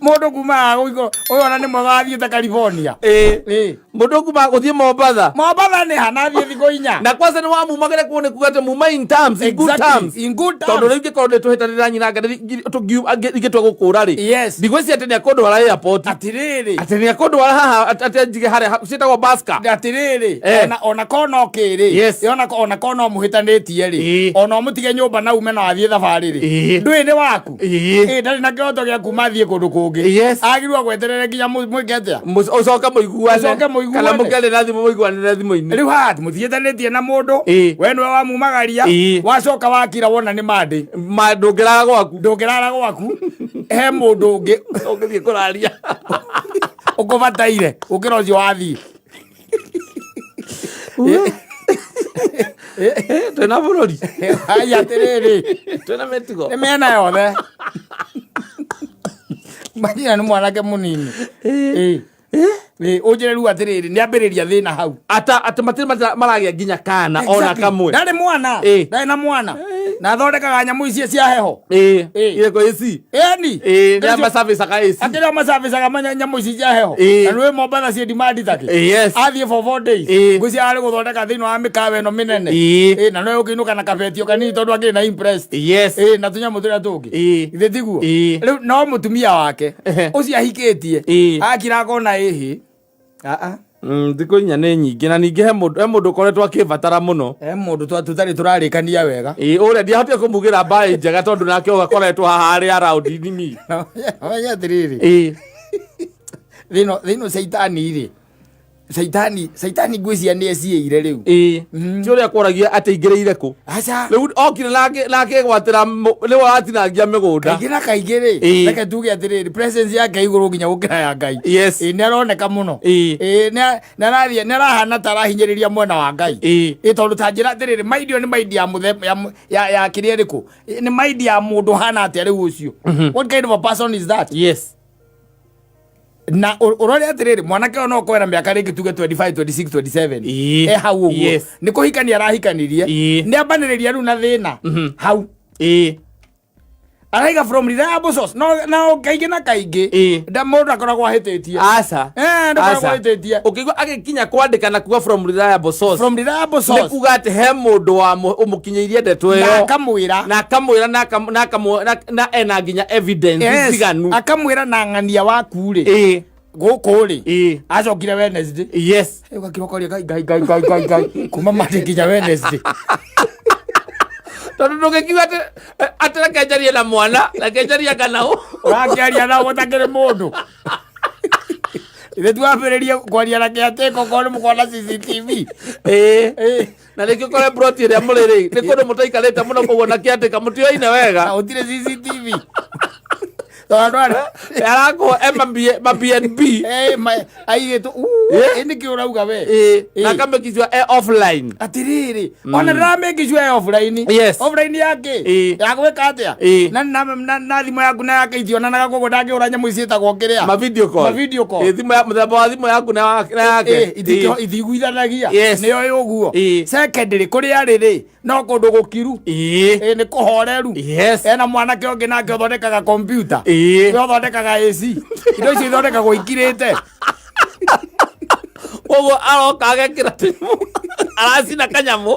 Mũndũ kuma haha gũikũ ũyũ ona nĩ mwega wathiĩte California. Ĩĩ. Ĩĩ. Mũndũ kuma gũthiĩ Mombatha. Mombatha nĩ ha nathiĩ thikũ inya. Na kwanza nĩ wamumagĩra kuo nĩ kuga atĩ muma in terms, in good Exactly, terms. in good terms. Tondũ rĩu ingĩkorwo nĩ tũhĩtanĩra nyina ingĩtua gũkũra rĩ. Yes. Ndigwĩciria atĩ nĩ akũndwara airport. Atĩrĩrĩ. Atĩ nĩ akũndwara haha atĩ njige harĩa ciĩtagwo Baska. Atĩrĩrĩ. Eh. Ona korwo no kĩrĩ. Yes. Ona korwo no mũhĩtanĩtie rĩ. Ĩĩ. Ona ũmũtige nyũmba na ume na wathiĩ thabarĩ rĩ. Ĩĩ. Ndũĩ nĩ waku. Ĩĩ. Ĩĩ ndarĩ na kĩhoto gĩa kuma athiĩ kũndũ kũngĩ. Yes. Agĩrĩirwo gweterere nginya mwĩke atĩa? Ũcoke mũiguane. Ũcoke mũiguane. Kana mũkĩarie na thimũ mũiguanĩre thimũ-inĩ. Rĩu haha mũtiĩtanĩtie na mũndũ. Ĩĩ. We nĩwe wamumagaria. Ĩĩ. Wacoka wakira wona nĩ mandĩ. Ma ndũngĩrara gwaku. Ndũngĩrara gwaku. He mũndũ ũngĩ Ũngĩthiĩ kũraria. ũkũbataire gũkĩra ũcio wathiĩ. Twĩna bũrũri. Haya atĩrĩrĩ. Twĩna mĩtugo. Nĩ mĩena yothe. Manyina nĩ mwanake mũnini. Ĩĩ. Ĩĩ ũnjĩre rĩu atĩrĩrĩ nĩ ambĩrĩria thĩna hau. Ata atĩ matirĩ maragĩa nginya kana ona Exactly. kamwe. Ndarĩ mwana. Ĩĩ. Ndarĩ na mwana. Na athondekaga nyamũ icio cia heho. Ĩĩ. Ĩĩ. Irĩkũ AC? Ĩni. Ĩĩ, nĩ macabicaga AC. Akĩrĩa macabicaga nyamũ ici cia heho. Ĩĩ. Na nĩũĩ Mombatha ciĩ demand takĩ. Ĩĩ, yes. Athiĩ for 4 days. Ĩĩ. Ngwĩciria arĩ gũthondeka thĩinĩ wa mĩkawa ĩno mĩnene. Ĩĩ. Ĩĩ, na no ũkĩinũka na kabetio kanini tondũ akĩrĩ na impressed. Yes. Ĩĩ, na tũnyamũ tũrĩa tũngĩ. Ĩĩ. Githĩ tiguo? Ĩĩ. Rĩu no mũtumia wake Ehe. ũcio ahikĩtie Ĩĩ. akira akona ĩhĩ. Aa. Thikũ inya nĩ nyingĩ na ningĩ he mũndũ ũkoretwo akĩbatara mũno. He mũndũ tũtarĩ tũrarĩkania wega. Ĩĩ, ũrĩa ndiahotire kũmugĩra mbaĩ njega tondũ nake ũgakoretwo haha arĩ around nini. Menya atĩrĩrĩ. Ĩĩ. Thĩno caitani rĩ. Caitani ngwĩciria nĩ eciĩire rĩu. Ĩĩ. Ti ũrĩa kworagia atĩ aingĩrĩire kũ. Aca. Rĩu okire na akĩgwatĩra nĩwe ũratinangia mĩgũnda. Kaingĩ na kaingĩ rĩ. Ĩĩ. Reke tuge atĩrĩrĩ presence yake igũrũ nginya gũkĩra ya Ngai. Yes. Ĩĩ nĩ aroneka mũno. Ĩĩ. Ĩĩ nĩ arahana ta arahinyĩrĩria mwena wa Ngai. Ĩĩ. Ĩĩ tondũ ta njĩra atĩrĩrĩ mind ĩyo nĩ mind ya mũthemba ya kĩrĩa ĩrĩkũ? Nĩ mind ya mũndũ hana atĩa rĩu ũcio? What kind of a person is that? Yes. Na ũrore atĩrĩrĩ mwanake ũyũ no ũkorwo na mĩaka rĩngĩ tuge 25 26 27. Ĩĩ. E hau ũguo. Yes. Nĩ kũhikania arahikanirie. Ĩĩ. Nĩ ambanĩrĩria rĩu na thĩna. Hau. Ĩĩ. Araiga from reliable source. No na kaingĩ na kaingĩ. Ĩĩ. Nda mũndũ akoragwo ahĩtĩtie. Aca. Ndakoragwo Aca. ahĩtĩtie. Ũkĩigua agĩkinya kwandĩka na kuga from reliable source. From reliable Nĩ source. kuga atĩ he mũndũ wa ũmũkinyĩirie ndeto Na ĩyo. akamwĩra. Na akamwĩra na ena nginya evidence Yes. njiganu. Akamwĩra na ng'ania waku rĩ. Ĩĩ. Gũkũ rĩ. Ĩĩ. Acokire Wednesday. Yes. Ũgakira ũkoria Ngai Ngai Ngai Ngai Ngai Ngai. Kuma Monday nginya Wednesday. Tondũ ndũngĩkiuga atĩ reke njarie na mwana, reke njarie kana ũ. Ũrakĩaria na ũtakĩrĩ mũndũ. Ithe twambĩrĩrie kwaria na kĩatĩko korwo nĩ mũkona CCTV. Ĩĩ. Ĩĩ. Na rĩngĩ ũkore plot ĩrĩa mũrĩ rĩ, nĩ kũndũ mũtaikarĩte mũno koguo na kĩatĩka mũtioine Na wega. gũtirĩ CCTV. Tondũ andũ Arakwo ma BNB. Aigĩtwo Ĩĩ. ĩ nĩkĩ ũrauga we? Ĩĩ. Ĩĩ. Na akamĩkicua e offline. Atĩrĩrĩ ona ndĩramĩkicua e offline. Yes. Offline yake Ĩĩ. ya gwĩka atĩa? Ĩĩ. Na thimũ yaku na yake itionanaga koguo ndangĩhũra nyamũ ici ciĩtagwo kĩrĩa? Ma video call. Ma video call. Ĩĩ, thimũ ya mũthemba wa thimũ yaku na yake. Ĩĩ, itiguithanagia. Yes. Nĩyo ĩ ũguo. Ĩĩ. Secondly kũrĩa arĩ rĩ no kũndũ gũkiru. Ĩĩ. Ĩĩ nĩ kũhoreru. Yes. Ena mwanake ũngĩ nake ũthondekaga kompiuta. Ĩĩ. Ĩĩ. We ũthondekaga AC, indo icio ithondekagwo ikirĩte. Koguo aroka agekĩra tũnyamũ, aracina kanyamũ.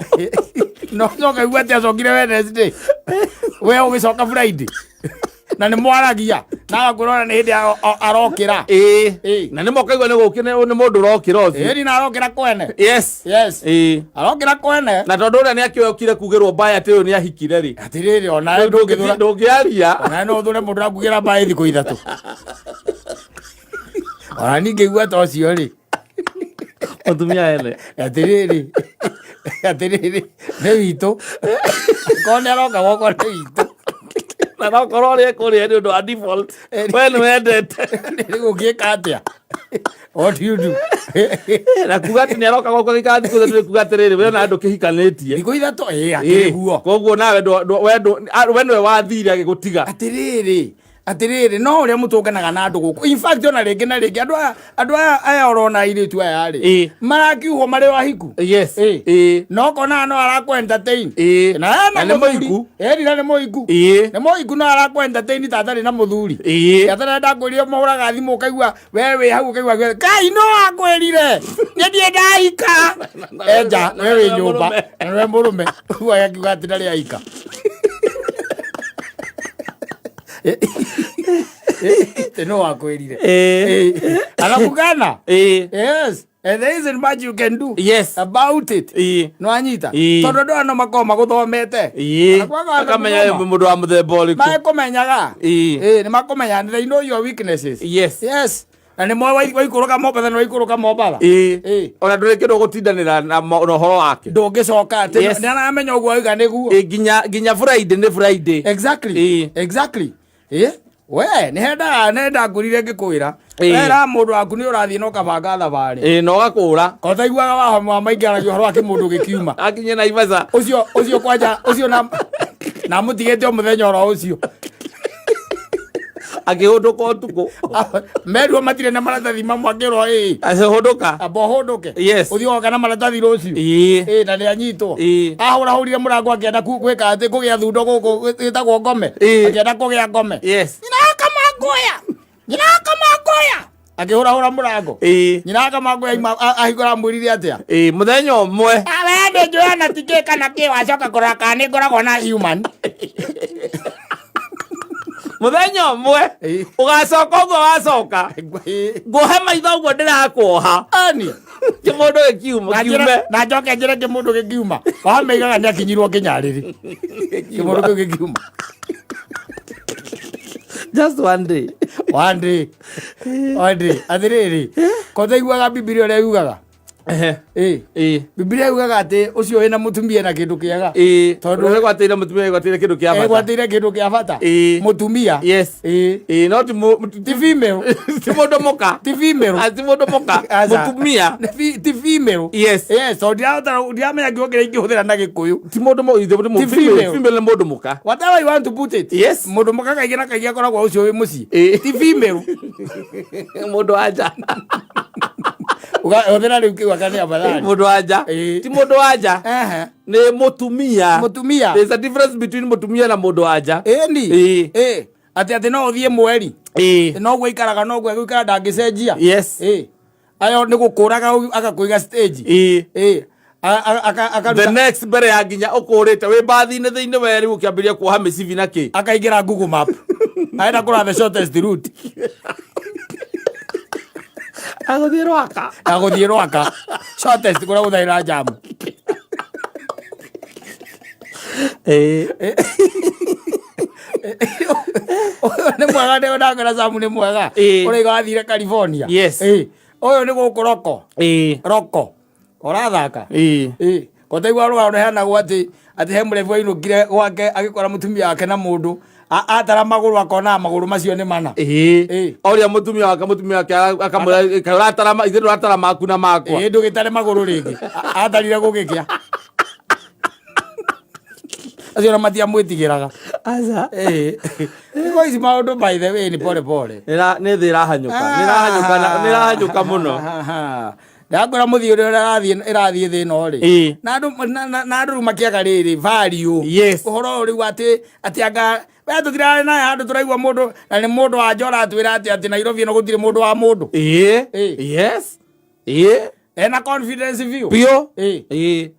No coka igua atĩ acokire Wednesday, we ũgĩcoka Friday, na nĩ mwaragia na agakwĩra ona nĩ hĩndĩ arokĩra. Ĩĩ. Ĩĩ. Na nĩ mokaigua nĩ gũkĩ nĩ mũndũ ũrokĩra ũcio. Ĩni na arokĩra kwene. Yes. Yes. Ĩĩ. Arokĩra kwene. Na tondũ ũrĩa nĩ akĩokire kugĩrwo mbaya atĩ ũyũ nĩ ahikire rĩ, Atirĩrĩ, onawe ndũngĩthũra. Ndũngĩaria. Onawe no ũthũre mũndũ akugĩra mbaĩ thikũ 3. Ona niĩ ngĩigua ta ũcio rĩ. Mũtumia ene. Atirĩrĩ, atirĩrĩ, nĩ witũ. Korwo nĩ aroka gwakwa nĩ witũ. Na no korwo ũrĩa ekũrĩa nĩ ũndũ wa default. We nĩ wendete. Rĩu ũngĩka atĩa? What do you do? Na kuga atĩ nĩ aroka gwakwa gĩikara thikũ 3 nĩ kuga atĩrĩrĩ, we ona ndũkĩhikanĩtie. Thikũ 3, ĩĩ, akĩrĩ guo. Koguo nawe we nĩwe wathire agĩgũtiga. Atirĩrĩ, atirĩrĩ, no ũrĩa mũtũnganaga na andũ gũkũ. In fact, ona rĩngĩ na rĩngĩ, andũ aya, andũ aya, aya ũrona airĩtu aya rĩ, Ĩĩ. marakiuhwo marĩ o ahiku. Yes. Ĩĩ. Ĩĩ. No konaga no arakũ entertain. Ĩĩ. Na ena Na nĩ mũthuri. mũhiku. Ĩĩ, na nĩ mũhiku. Ĩĩ. Nĩ mũhiku no arakũ entertain ta atarĩ na mũthuri. Ĩĩ. Atarĩ ndakwĩrire mahũraga thimũ ũkaigua we wĩ hau ũkaigua Ngai no akwĩrire nĩ ndiĩ ndahika. Enja we wĩ nyũmba na nĩwe mũrũme. Ũguo akiuga atĩ ndarĩ ahika. Ĩ no akwĩrire. Ĩĩ. Anakukana. Ĩĩ. Yes. And there isn't much you can do Yes. about it. Ĩĩ. No anyita. Ĩĩ. Tondũ andũ aya no makoragwo magũthomete. Ĩĩ. Ona kwaga andũ Akamenya gũthoma. mũndũ wa mũthemba ũrĩkũ. Makũmenyaga. Ĩĩ. Ĩĩ, nĩ makũmenyaga. They know your weaknesses. Yes. Yes. Na nĩ moĩ waikũrũka Mombatha nĩ waikũrũka Mombatha. Ĩĩ. Ĩĩ. Ona ndũrĩ kĩndũ ũgũtindanĩra na ũhoro wake. Ndũngĩcoka atĩ Yes. nĩ aramenya ũguo oiga nĩguo. Ĩĩ, nginya Friday nĩ Friday. Exactly. Ĩĩ. Exactly. Ĩĩ. We nĩ hendaga nĩ ndangũrire ngĩkwĩra. Ĩĩ. Wera mũndũ waku nĩ ũrathiĩ na ũkabanga thabarĩ. Ĩĩ, na ũgakũra. Ko taiguaga wahoma wa maingĩranagia ũhoro wa kĩmũndũ gĩkiuma. Akinye Naivasha. Ũcio ũcio kwanja ũcio na na mũtigĩte o mũthenya oro ũcio. Akĩhũndũka ũtukũ. Meruo matirĩ na maratathi mamwe akĩrwo ĩĩ. Akĩhũndũka. Amba ũhũndũke. Yes. Ũthiĩ woka na maratathi rũciũ. Ĩĩ. Ĩĩ na nĩ anyitwo. Ĩĩ. Ahũrahũrire mũrango akĩenda gwĩka atĩ kũgĩa thundo gũkũ ĩtagwo ngome. Ĩĩ. Akĩenda kũgĩa ngome. Yes. Nyina akamangoya. Nyina akamangoya. Akĩhũrahũra mũrango. Ĩĩ. Nyina akamangoya ahingũra amwĩrire atĩa? Ĩĩ, mũthenya ũmwe. We ndĩ njũĩ ona ti kĩ kana kĩ wacoka kũrora kana nĩ ngoragwo na human. Mũthenya ũmwe Ĩĩ. ũgacoka ũguo wacoka nguohe maitho ũguo ndĩrakuoha. Ani. Kĩmũndũ gĩkiuma Na kiume. na njoke njĩre kĩmũndũ gĩkiuma. Wameigaga nĩ akinyirwo kĩnyarĩrĩ. Kĩmũndũ kĩu gĩkiuma. Just one day. One day. One day. Atĩrĩrĩ, ko taiguaga Bibilia ũrĩa yugaga? Ehe. Ĩĩ. Ĩĩ. Bibilia yugaga atĩ ũcio wĩna mũtumia na kĩndũ kĩega. Ĩĩ. Tondũ- Ũrĩa gwatĩire mũtumia gwatĩire kĩndũ kĩa bata. Egwatĩire kĩndũ kĩa bata. Ĩĩ. Mũtumia. Yes. Ĩĩ. Ĩĩ, no ti Ti female. ti mũndũ mũka. Ti female. Ah, ti mũndũ mũka. Aca. Mũtumia. Nĩ ti female. Yes. Yes, tondũ ndiramenya kiugo kĩrĩa ingĩhũthĩra na Gĩkũyũ. Ti mũndũ Ti female. female nĩ mũndũ mũka. Whatever you want to put it. Yes. Mũndũ mũka kaingĩ na kaingĩ akoragwo ũcio wĩ mũciĩ. Ĩĩ. Ti female. Mũndũ wa nja. Ũhũthĩra rĩu kiugo kana nĩ afadhali. Mũndũ wa nja. Ĩĩ. Ti mũndũ wa nja. Ehe. Nĩ mũtumia. Mũtumia. There's a difference between mũtumia na mũndũ wa nja. Ĩni. Ĩĩ. Ĩĩ. Atĩ atĩ no ũthiĩ mweri. Ĩĩ. Noguo ikaraga noguo egũikara ndangĩcenjia. Yes. Ĩĩ. Ayo nĩ gũkũraga agakũiga stage. Ĩĩ. Ĩĩ. The Akaruta next mbere ya nginya ũkũrĩte wĩ mbathi-inĩ thĩinĩ we rĩu ũkĩambĩrĩria kuoha mĩcibi na kĩ. Akaingĩra Google Map. Arenda kũrora the shortest route. Agũthiĩ Rwaka. Agũthiĩ Rwaka. Shortest kũrĩa gũtarĩ na jam. Ĩĩ. Ũyũ nĩ mwega nĩ ndakwĩra Sam nĩ mwega. Ĩĩ. Ũraiga wathire California. Yes. Ĩĩ. Ũyũ nĩ gũkũ Roko. Ĩĩ. Roko. Ũrathaka? Ĩĩ. Ĩĩ. Ko taigua rũgano rũheanagwo atĩ atĩ he mũrebi wainũkire gwake agĩkora mũtumia wake na mũndũ atara magũrũ akona magũrũ macio nĩ mana. Ĩĩ. Ĩĩ. Oria mũtumia wake mũtumia wake akamwĩra kaĩ ũratara ithuĩ ndũratara maku na makwa. Ĩĩ ndũgĩtare magũrũ rĩngĩ. Atarire gũgĩkĩa. Acio ona matiamwĩtigĩraga. Aca. Ĩĩ. Thikũ ici maũndũ by the way ni pole pole. Nĩ thĩ ĩrahanyũka. Nĩ ĩrahanyũka nĩ ĩrahanyũka mũno. Ndakwĩra mũthiĩ ũrĩa ũrathiĩ ĩrathiĩ thĩ ĩno rĩ. Ĩĩ. Na andũ na andũ rĩu makĩaga rĩrĩ value. Yes. Ũhoro ũyũ rĩu atĩ anga we tũtirarĩ naye handũ tũraigua mũndũ na nĩ mũndũ wa nja ũratwĩra atĩ Nairobi ĩno gũtirĩ mũndũ wa mũndũ. Ĩĩ. Ĩĩ. Yes. Ĩĩ. Ena confidence biũ. Biũ. Ĩĩ. Ĩĩ.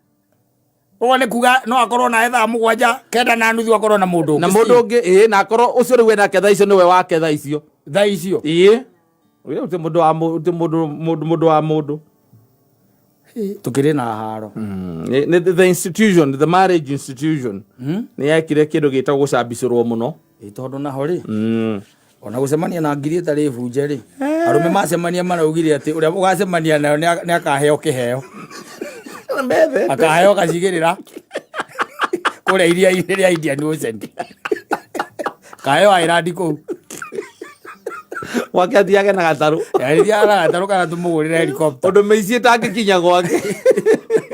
Ũguo nĩ kuga no akorwo nawe thaa 7 9:30 akorwo na mũndũ ũngĩ. Na mũndũ ũngĩ ĩĩ na akorwo ũcio rĩu enake thaa icio nĩwe wake thaa icio. Thaa icio. Ĩĩ. Ũyũ ti mũndũ wa mũndũ mũndũ wa mũndũ. Tukĩrĩ na haro. Nĩ the institution, the marriage institution. Nĩ yekire kĩndũ gĩtagwo gũcambicũrwo mũno. Ĩ tondũ naho rĩ ona gũcemania na ngiri ĩtarĩ bunje rĩ arũme macemania maraugire atĩ ũrĩa ũgacemania nayo nĩ akaheo kĩheo. Akaheo gacigĩrĩra kũrĩa iria-inĩ rĩa Indian Ocean. Kaheo island kũu. Gwake athiage na gatarũ. Rĩrĩa aragatarũ kana tũmũgũrĩre helicopter. Ũndũ mĩici ĩtangĩkinya gwake.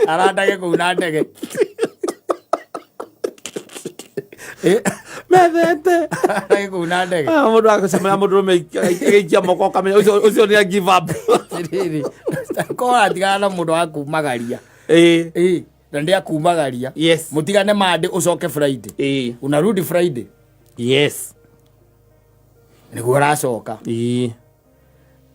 Arandage kũu na ndege. Methete. Arandage kũu na ndege. Mũndũ agũcemania mũndũrũme agĩikia moko ũkamenya ũcio nĩ a give up. Atĩrĩrĩ, korwo ũratigana na mũndũ wa kumagaria. Ĩĩ. Ĩĩ, na ndĩ akumagaria. Yes. Mũtigane Monday ũcoke Friday. Ĩĩ. Unarudi Friday. Yes. Nĩguo ũracoka. Ĩĩ.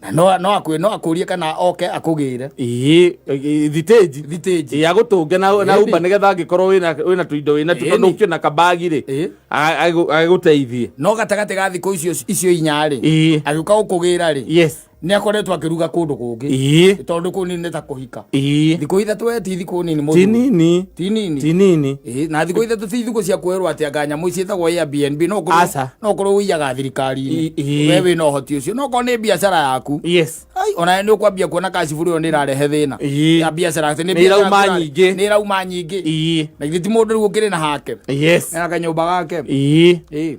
Na no akũrie kana oke akũgĩre. Ĩĩ, thitĩnji. Thitĩnji. Ĩĩ, agũtũnge na Uber nĩgetha angĩkorwo wĩna tũindo wĩna tuo tondũ ũkĩona kabagi rĩ, agũteithie. No gatagatĩ ga thikũ icio inya rĩ, Ĩĩ. agĩũka gũkũgĩra rĩ, Yes. nĩ akoretwo akĩruga kũndũ kũngĩ. Ĩĩ. Tondũ kũu nĩ ta kũhika. Ĩĩ. Thikũ 3 we ti thikũ nini mũthuri. Ti nini. Ti nini. Ti nini. Ĩĩ, na thikũ 3 ti thikũ cia kwĩrwo atĩ anga nyamũ ici ciĩtagwo Airbnb no Aca. no ũkorwo ũiyaga thirikari-inĩ. Ĩĩ. We wĩna ũhoti ũcio no okorwo nĩ biacara yaku. Yes. Ai, ona nĩ ũkwambia kuona kaciburi ĩyo nĩ ĩrarehe thĩna. Ĩĩ. Ya biacara atĩ nĩ Nĩ biacara ĩrauma nyingĩ. Nĩ ĩrauma nyingĩ. Ĩĩ. Na githĩ ti mũndũ rĩu ũkĩrĩ na hake. Yes. Ena kanyũmba gake. Ĩĩ. Ĩĩ.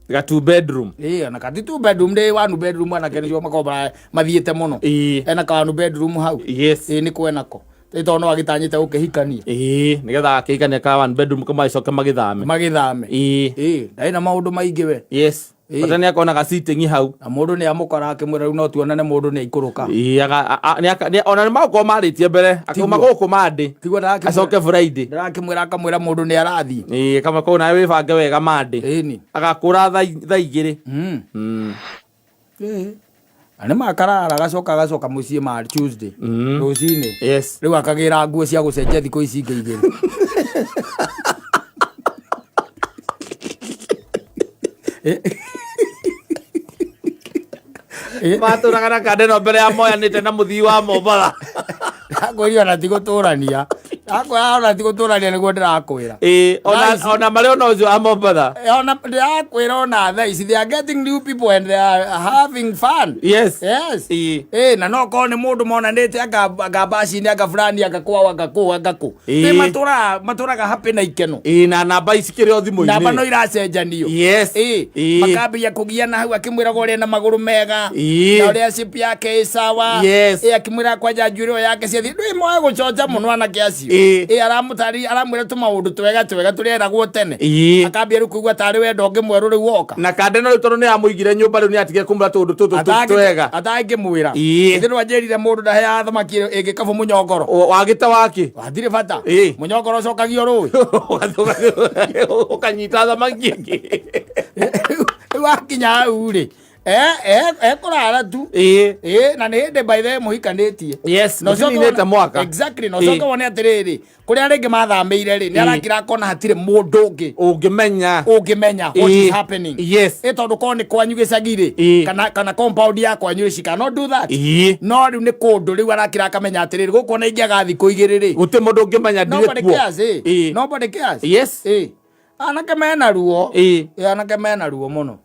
Ga 2 bedroom. Ĩĩ, ona ka ti 2 bedroom ndĩ 1 bedroom anake nĩcio makoragwo mathiĩte mũno. Ĩĩ. Ena ka 1 bedroom hau. Yes. Ĩĩ, nĩ kwenako. Ĩ tondũ no agĩtanyĩte gũkĩhikania. Ĩĩ, nĩgetha akĩhikania ka 1 bedroom kamacoke magĩthame. Magĩthame. Ĩĩ. Ĩĩ, ndarĩ na maũndũ maingĩ we. Yes. Ĩĩ. Bata nĩ akona ga sitting hau. Na mũndũ nĩ amũkora akĩmwĩra rĩu no tuonane mũndũ nĩ aikũrũka. Ĩĩ, ona nĩ magũkorwo marĩtie mbere, akauma gũkũ Monday. Tiguo ndĩrakĩmwĩra. Acoke Friday. Ndĩrakĩmwĩra akamwĩra mũndũ nĩ arathiĩ. Ĩĩ, kama kũu nawe wĩbange wega Monday. Ĩni. Agakũra thaa 2. Ĩĩ. Na nĩ makarara agacoka mũciĩ ma Tuesday. Rũcinĩ. Yes. Rĩu akagĩra nguo cia gũcenjia thikũ ici ingĩ 2. Matũraga na kande no mbere ya moyanĩte na mũthii wa Mombatha. Ndakwĩria ona ti gũtũrania. Ndakwĩra ona ti gũtũrania nĩguo ndĩrakwĩra. Ĩĩ, ona marĩ ona ũcio wa Mombatha. Ona ndĩrakwĩra ona thaa ici they are getting new people and they are having fun. Yes. Yes. Ĩĩ. Ĩĩ, na no korwo nĩ mũndũ monanĩte anga mbaci-inĩ anga fulani anga kwao anga kũu anga kũ. Ĩĩ. Nĩ matũraga happy na ikeno. Ĩĩ, na namba ici kĩrĩ o thimũ-inĩ. Namba no iracenjanio. Yes. Ĩĩ. Ĩĩ. Makambia kũgiana hau akĩmwĩraga ũrĩa na magũrũ mega. Ĩĩ. Na ũrĩa shape yake ĩ sawa. Yes. Ĩĩ, akĩmwĩra kwanja njuĩrĩ ĩyo yake ciathiĩ. Ndũĩ moe gũcoca mũno anake acio. Ĩĩ. Ĩĩ, aramũtarĩria aramwĩra tũmaũndũ twega twega tũrĩa eragwo tene. Ĩĩ. Akambia rĩu kũigua tarĩ wendo ũngĩ mwerũ rĩu woka. Na kande no rĩu tondũ nĩ amũigire nyũmba rĩu nĩ atigire kũmwĩra tũũndũ tũtũ twega. Atangĩmwĩra. Ĩĩ. Ithe ndwanjĩrire mũndũ ndaheaga thamaki ĩngĩ kabũ mũnyongoro. Wagĩte waki? Hatirĩ bata. Ĩĩ. Mũnyongoro ũcokagio rũĩ. Ũkanyita thamaki ĩngĩ. Rĩu wakinya hau rĩ, ekũrara tu. Ĩĩ. Ĩĩ, na nĩ hĩndĩ by the way mũhikanĩtie. Yes, Na ũcoke mũtininĩte mwaka. Exactly, na Ĩĩ. ũcoke wone atĩrĩrĩ, kũrĩa rĩngĩ mathamĩire rĩ, nĩ arakira akona hatirĩ mũndũ ũngĩ ũngĩmenya. Ũngĩmenya what Ĩĩ. is happening. Yes. Ĩ tondũ korwo nĩ kwanyu gĩcagi rĩ, Ĩĩ. kana compound ya kwanyu rĩ, she cannot do that. Ĩĩ. No rĩu nĩ kũndũ rĩu arakira akamenya atĩrĩrĩ, gũkũ ona ingĩaga thikũ 2 rĩ, Gũtirĩ mũndũ ũngĩmenya ndirĩ nobody kuo. cares, ĩ. Ĩĩ. Nobody cares. Yes. Ĩĩ. Anake mena ruo. Ĩĩ. Ĩĩ, anake mena ruo mũno.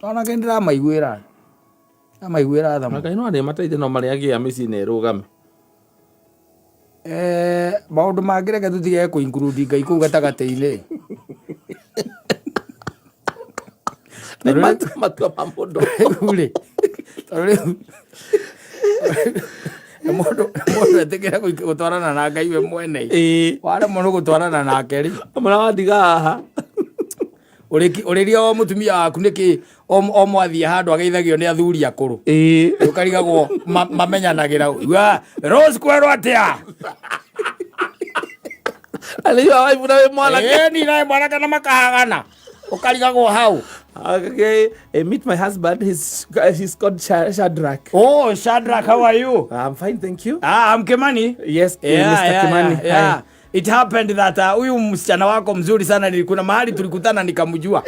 Anake ndĩramaiguĩra. Ndĩramaiguĩra tha mũno. Ngai no arĩ mateithie no marĩa agĩa mĩciĩ na ĩrũgame. Maũndũ mangĩ reke tũtige kũ include Ngai kũu gatagatĩ-inĩ. Nĩ matua ma mũndũ. Rĩu rĩ, tondũ rĩu mũndũ etĩkĩre gũtwarana na Ngai we mwene. Ĩĩ. Waremwo nĩ gũtwarana nake rĩ. Mũra wandiga haha. Ũrĩria wa mũtumia waku nĩkĩ O mwathiĩ handũ ageithagio nĩ athuri akũrũ. Ũkarigagwo mamenyanagĩra. Wa, Rose kwerwo atĩa? Arĩ wa waifu na wĩ mwanake. Ĩĩ ni nawe mwanake na makahagana. Ũkarigagwo hau. Okay, meet my husband. He's called Shadrach. Oh, Shadrach, how are you? I'm fine, thank you. Ah, I'm Kimani. Yes, Yeah, Mr. yeah, Kimani. yeah. Hi. It happened that huyu msichana wako mzuri sana kuna mahali tulikutana nikamjua.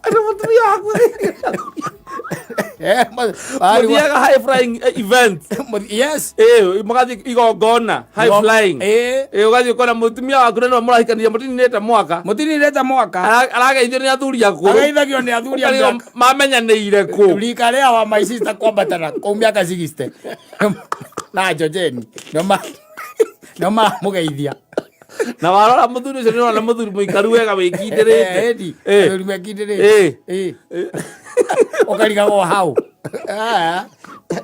Andũ mũtumia waku Eh, mahali mũthiaga high flying event. Yes. Mũgathiĩ igongona high flying. Ũgathiĩ ũkona mũtumia waku na nĩwe mũrahikania mũtininĩte mwaka. Mũtininĩte mwaka. Arageithio nĩ athuri akũrũ. Ageithagio nĩ athuri a Ũkarigwo mĩaka. mamenyanĩire kũ. Rika rĩa wa my sister kwambatana kũu mĩaka 60. Na Njojeni. Nĩo maramũgeithia. Na warora mũthuri ũcio nĩ ũrona mũthuri mũikaru wega wĩkindĩrĩte. Ĩni. Athuri mekindĩrĩte. Ũkarigagwo hau. Ah,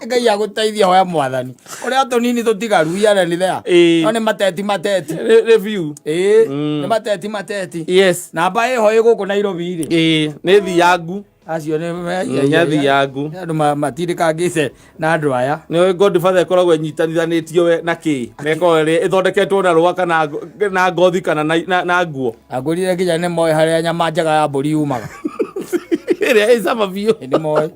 Ngai agũteithia hoya mwathani. Ũrĩa tũnini tũtigaru iara nĩ there. No nĩ mateti mateti. Review. Nĩ mateti mateti. Yes. Namba ĩho ĩ gũkũ Nairobi rĩ. Nĩ thiangu. Acio nĩ Nĩ thiangu. Andũ matindĩkangĩte na andũ aya. Nĩ Godfather ĩkoragwo ĩnyitanithanĩtio we na kĩ? Na ĩkoragwo ĩthondeketwo na rũa kana na ngothi kana na nguo. Angũrire nginya nĩ moĩ harĩa nyama njega ya mbũri yumaga. Ĩrĩa ĩ cama biũ. Nĩ moĩ.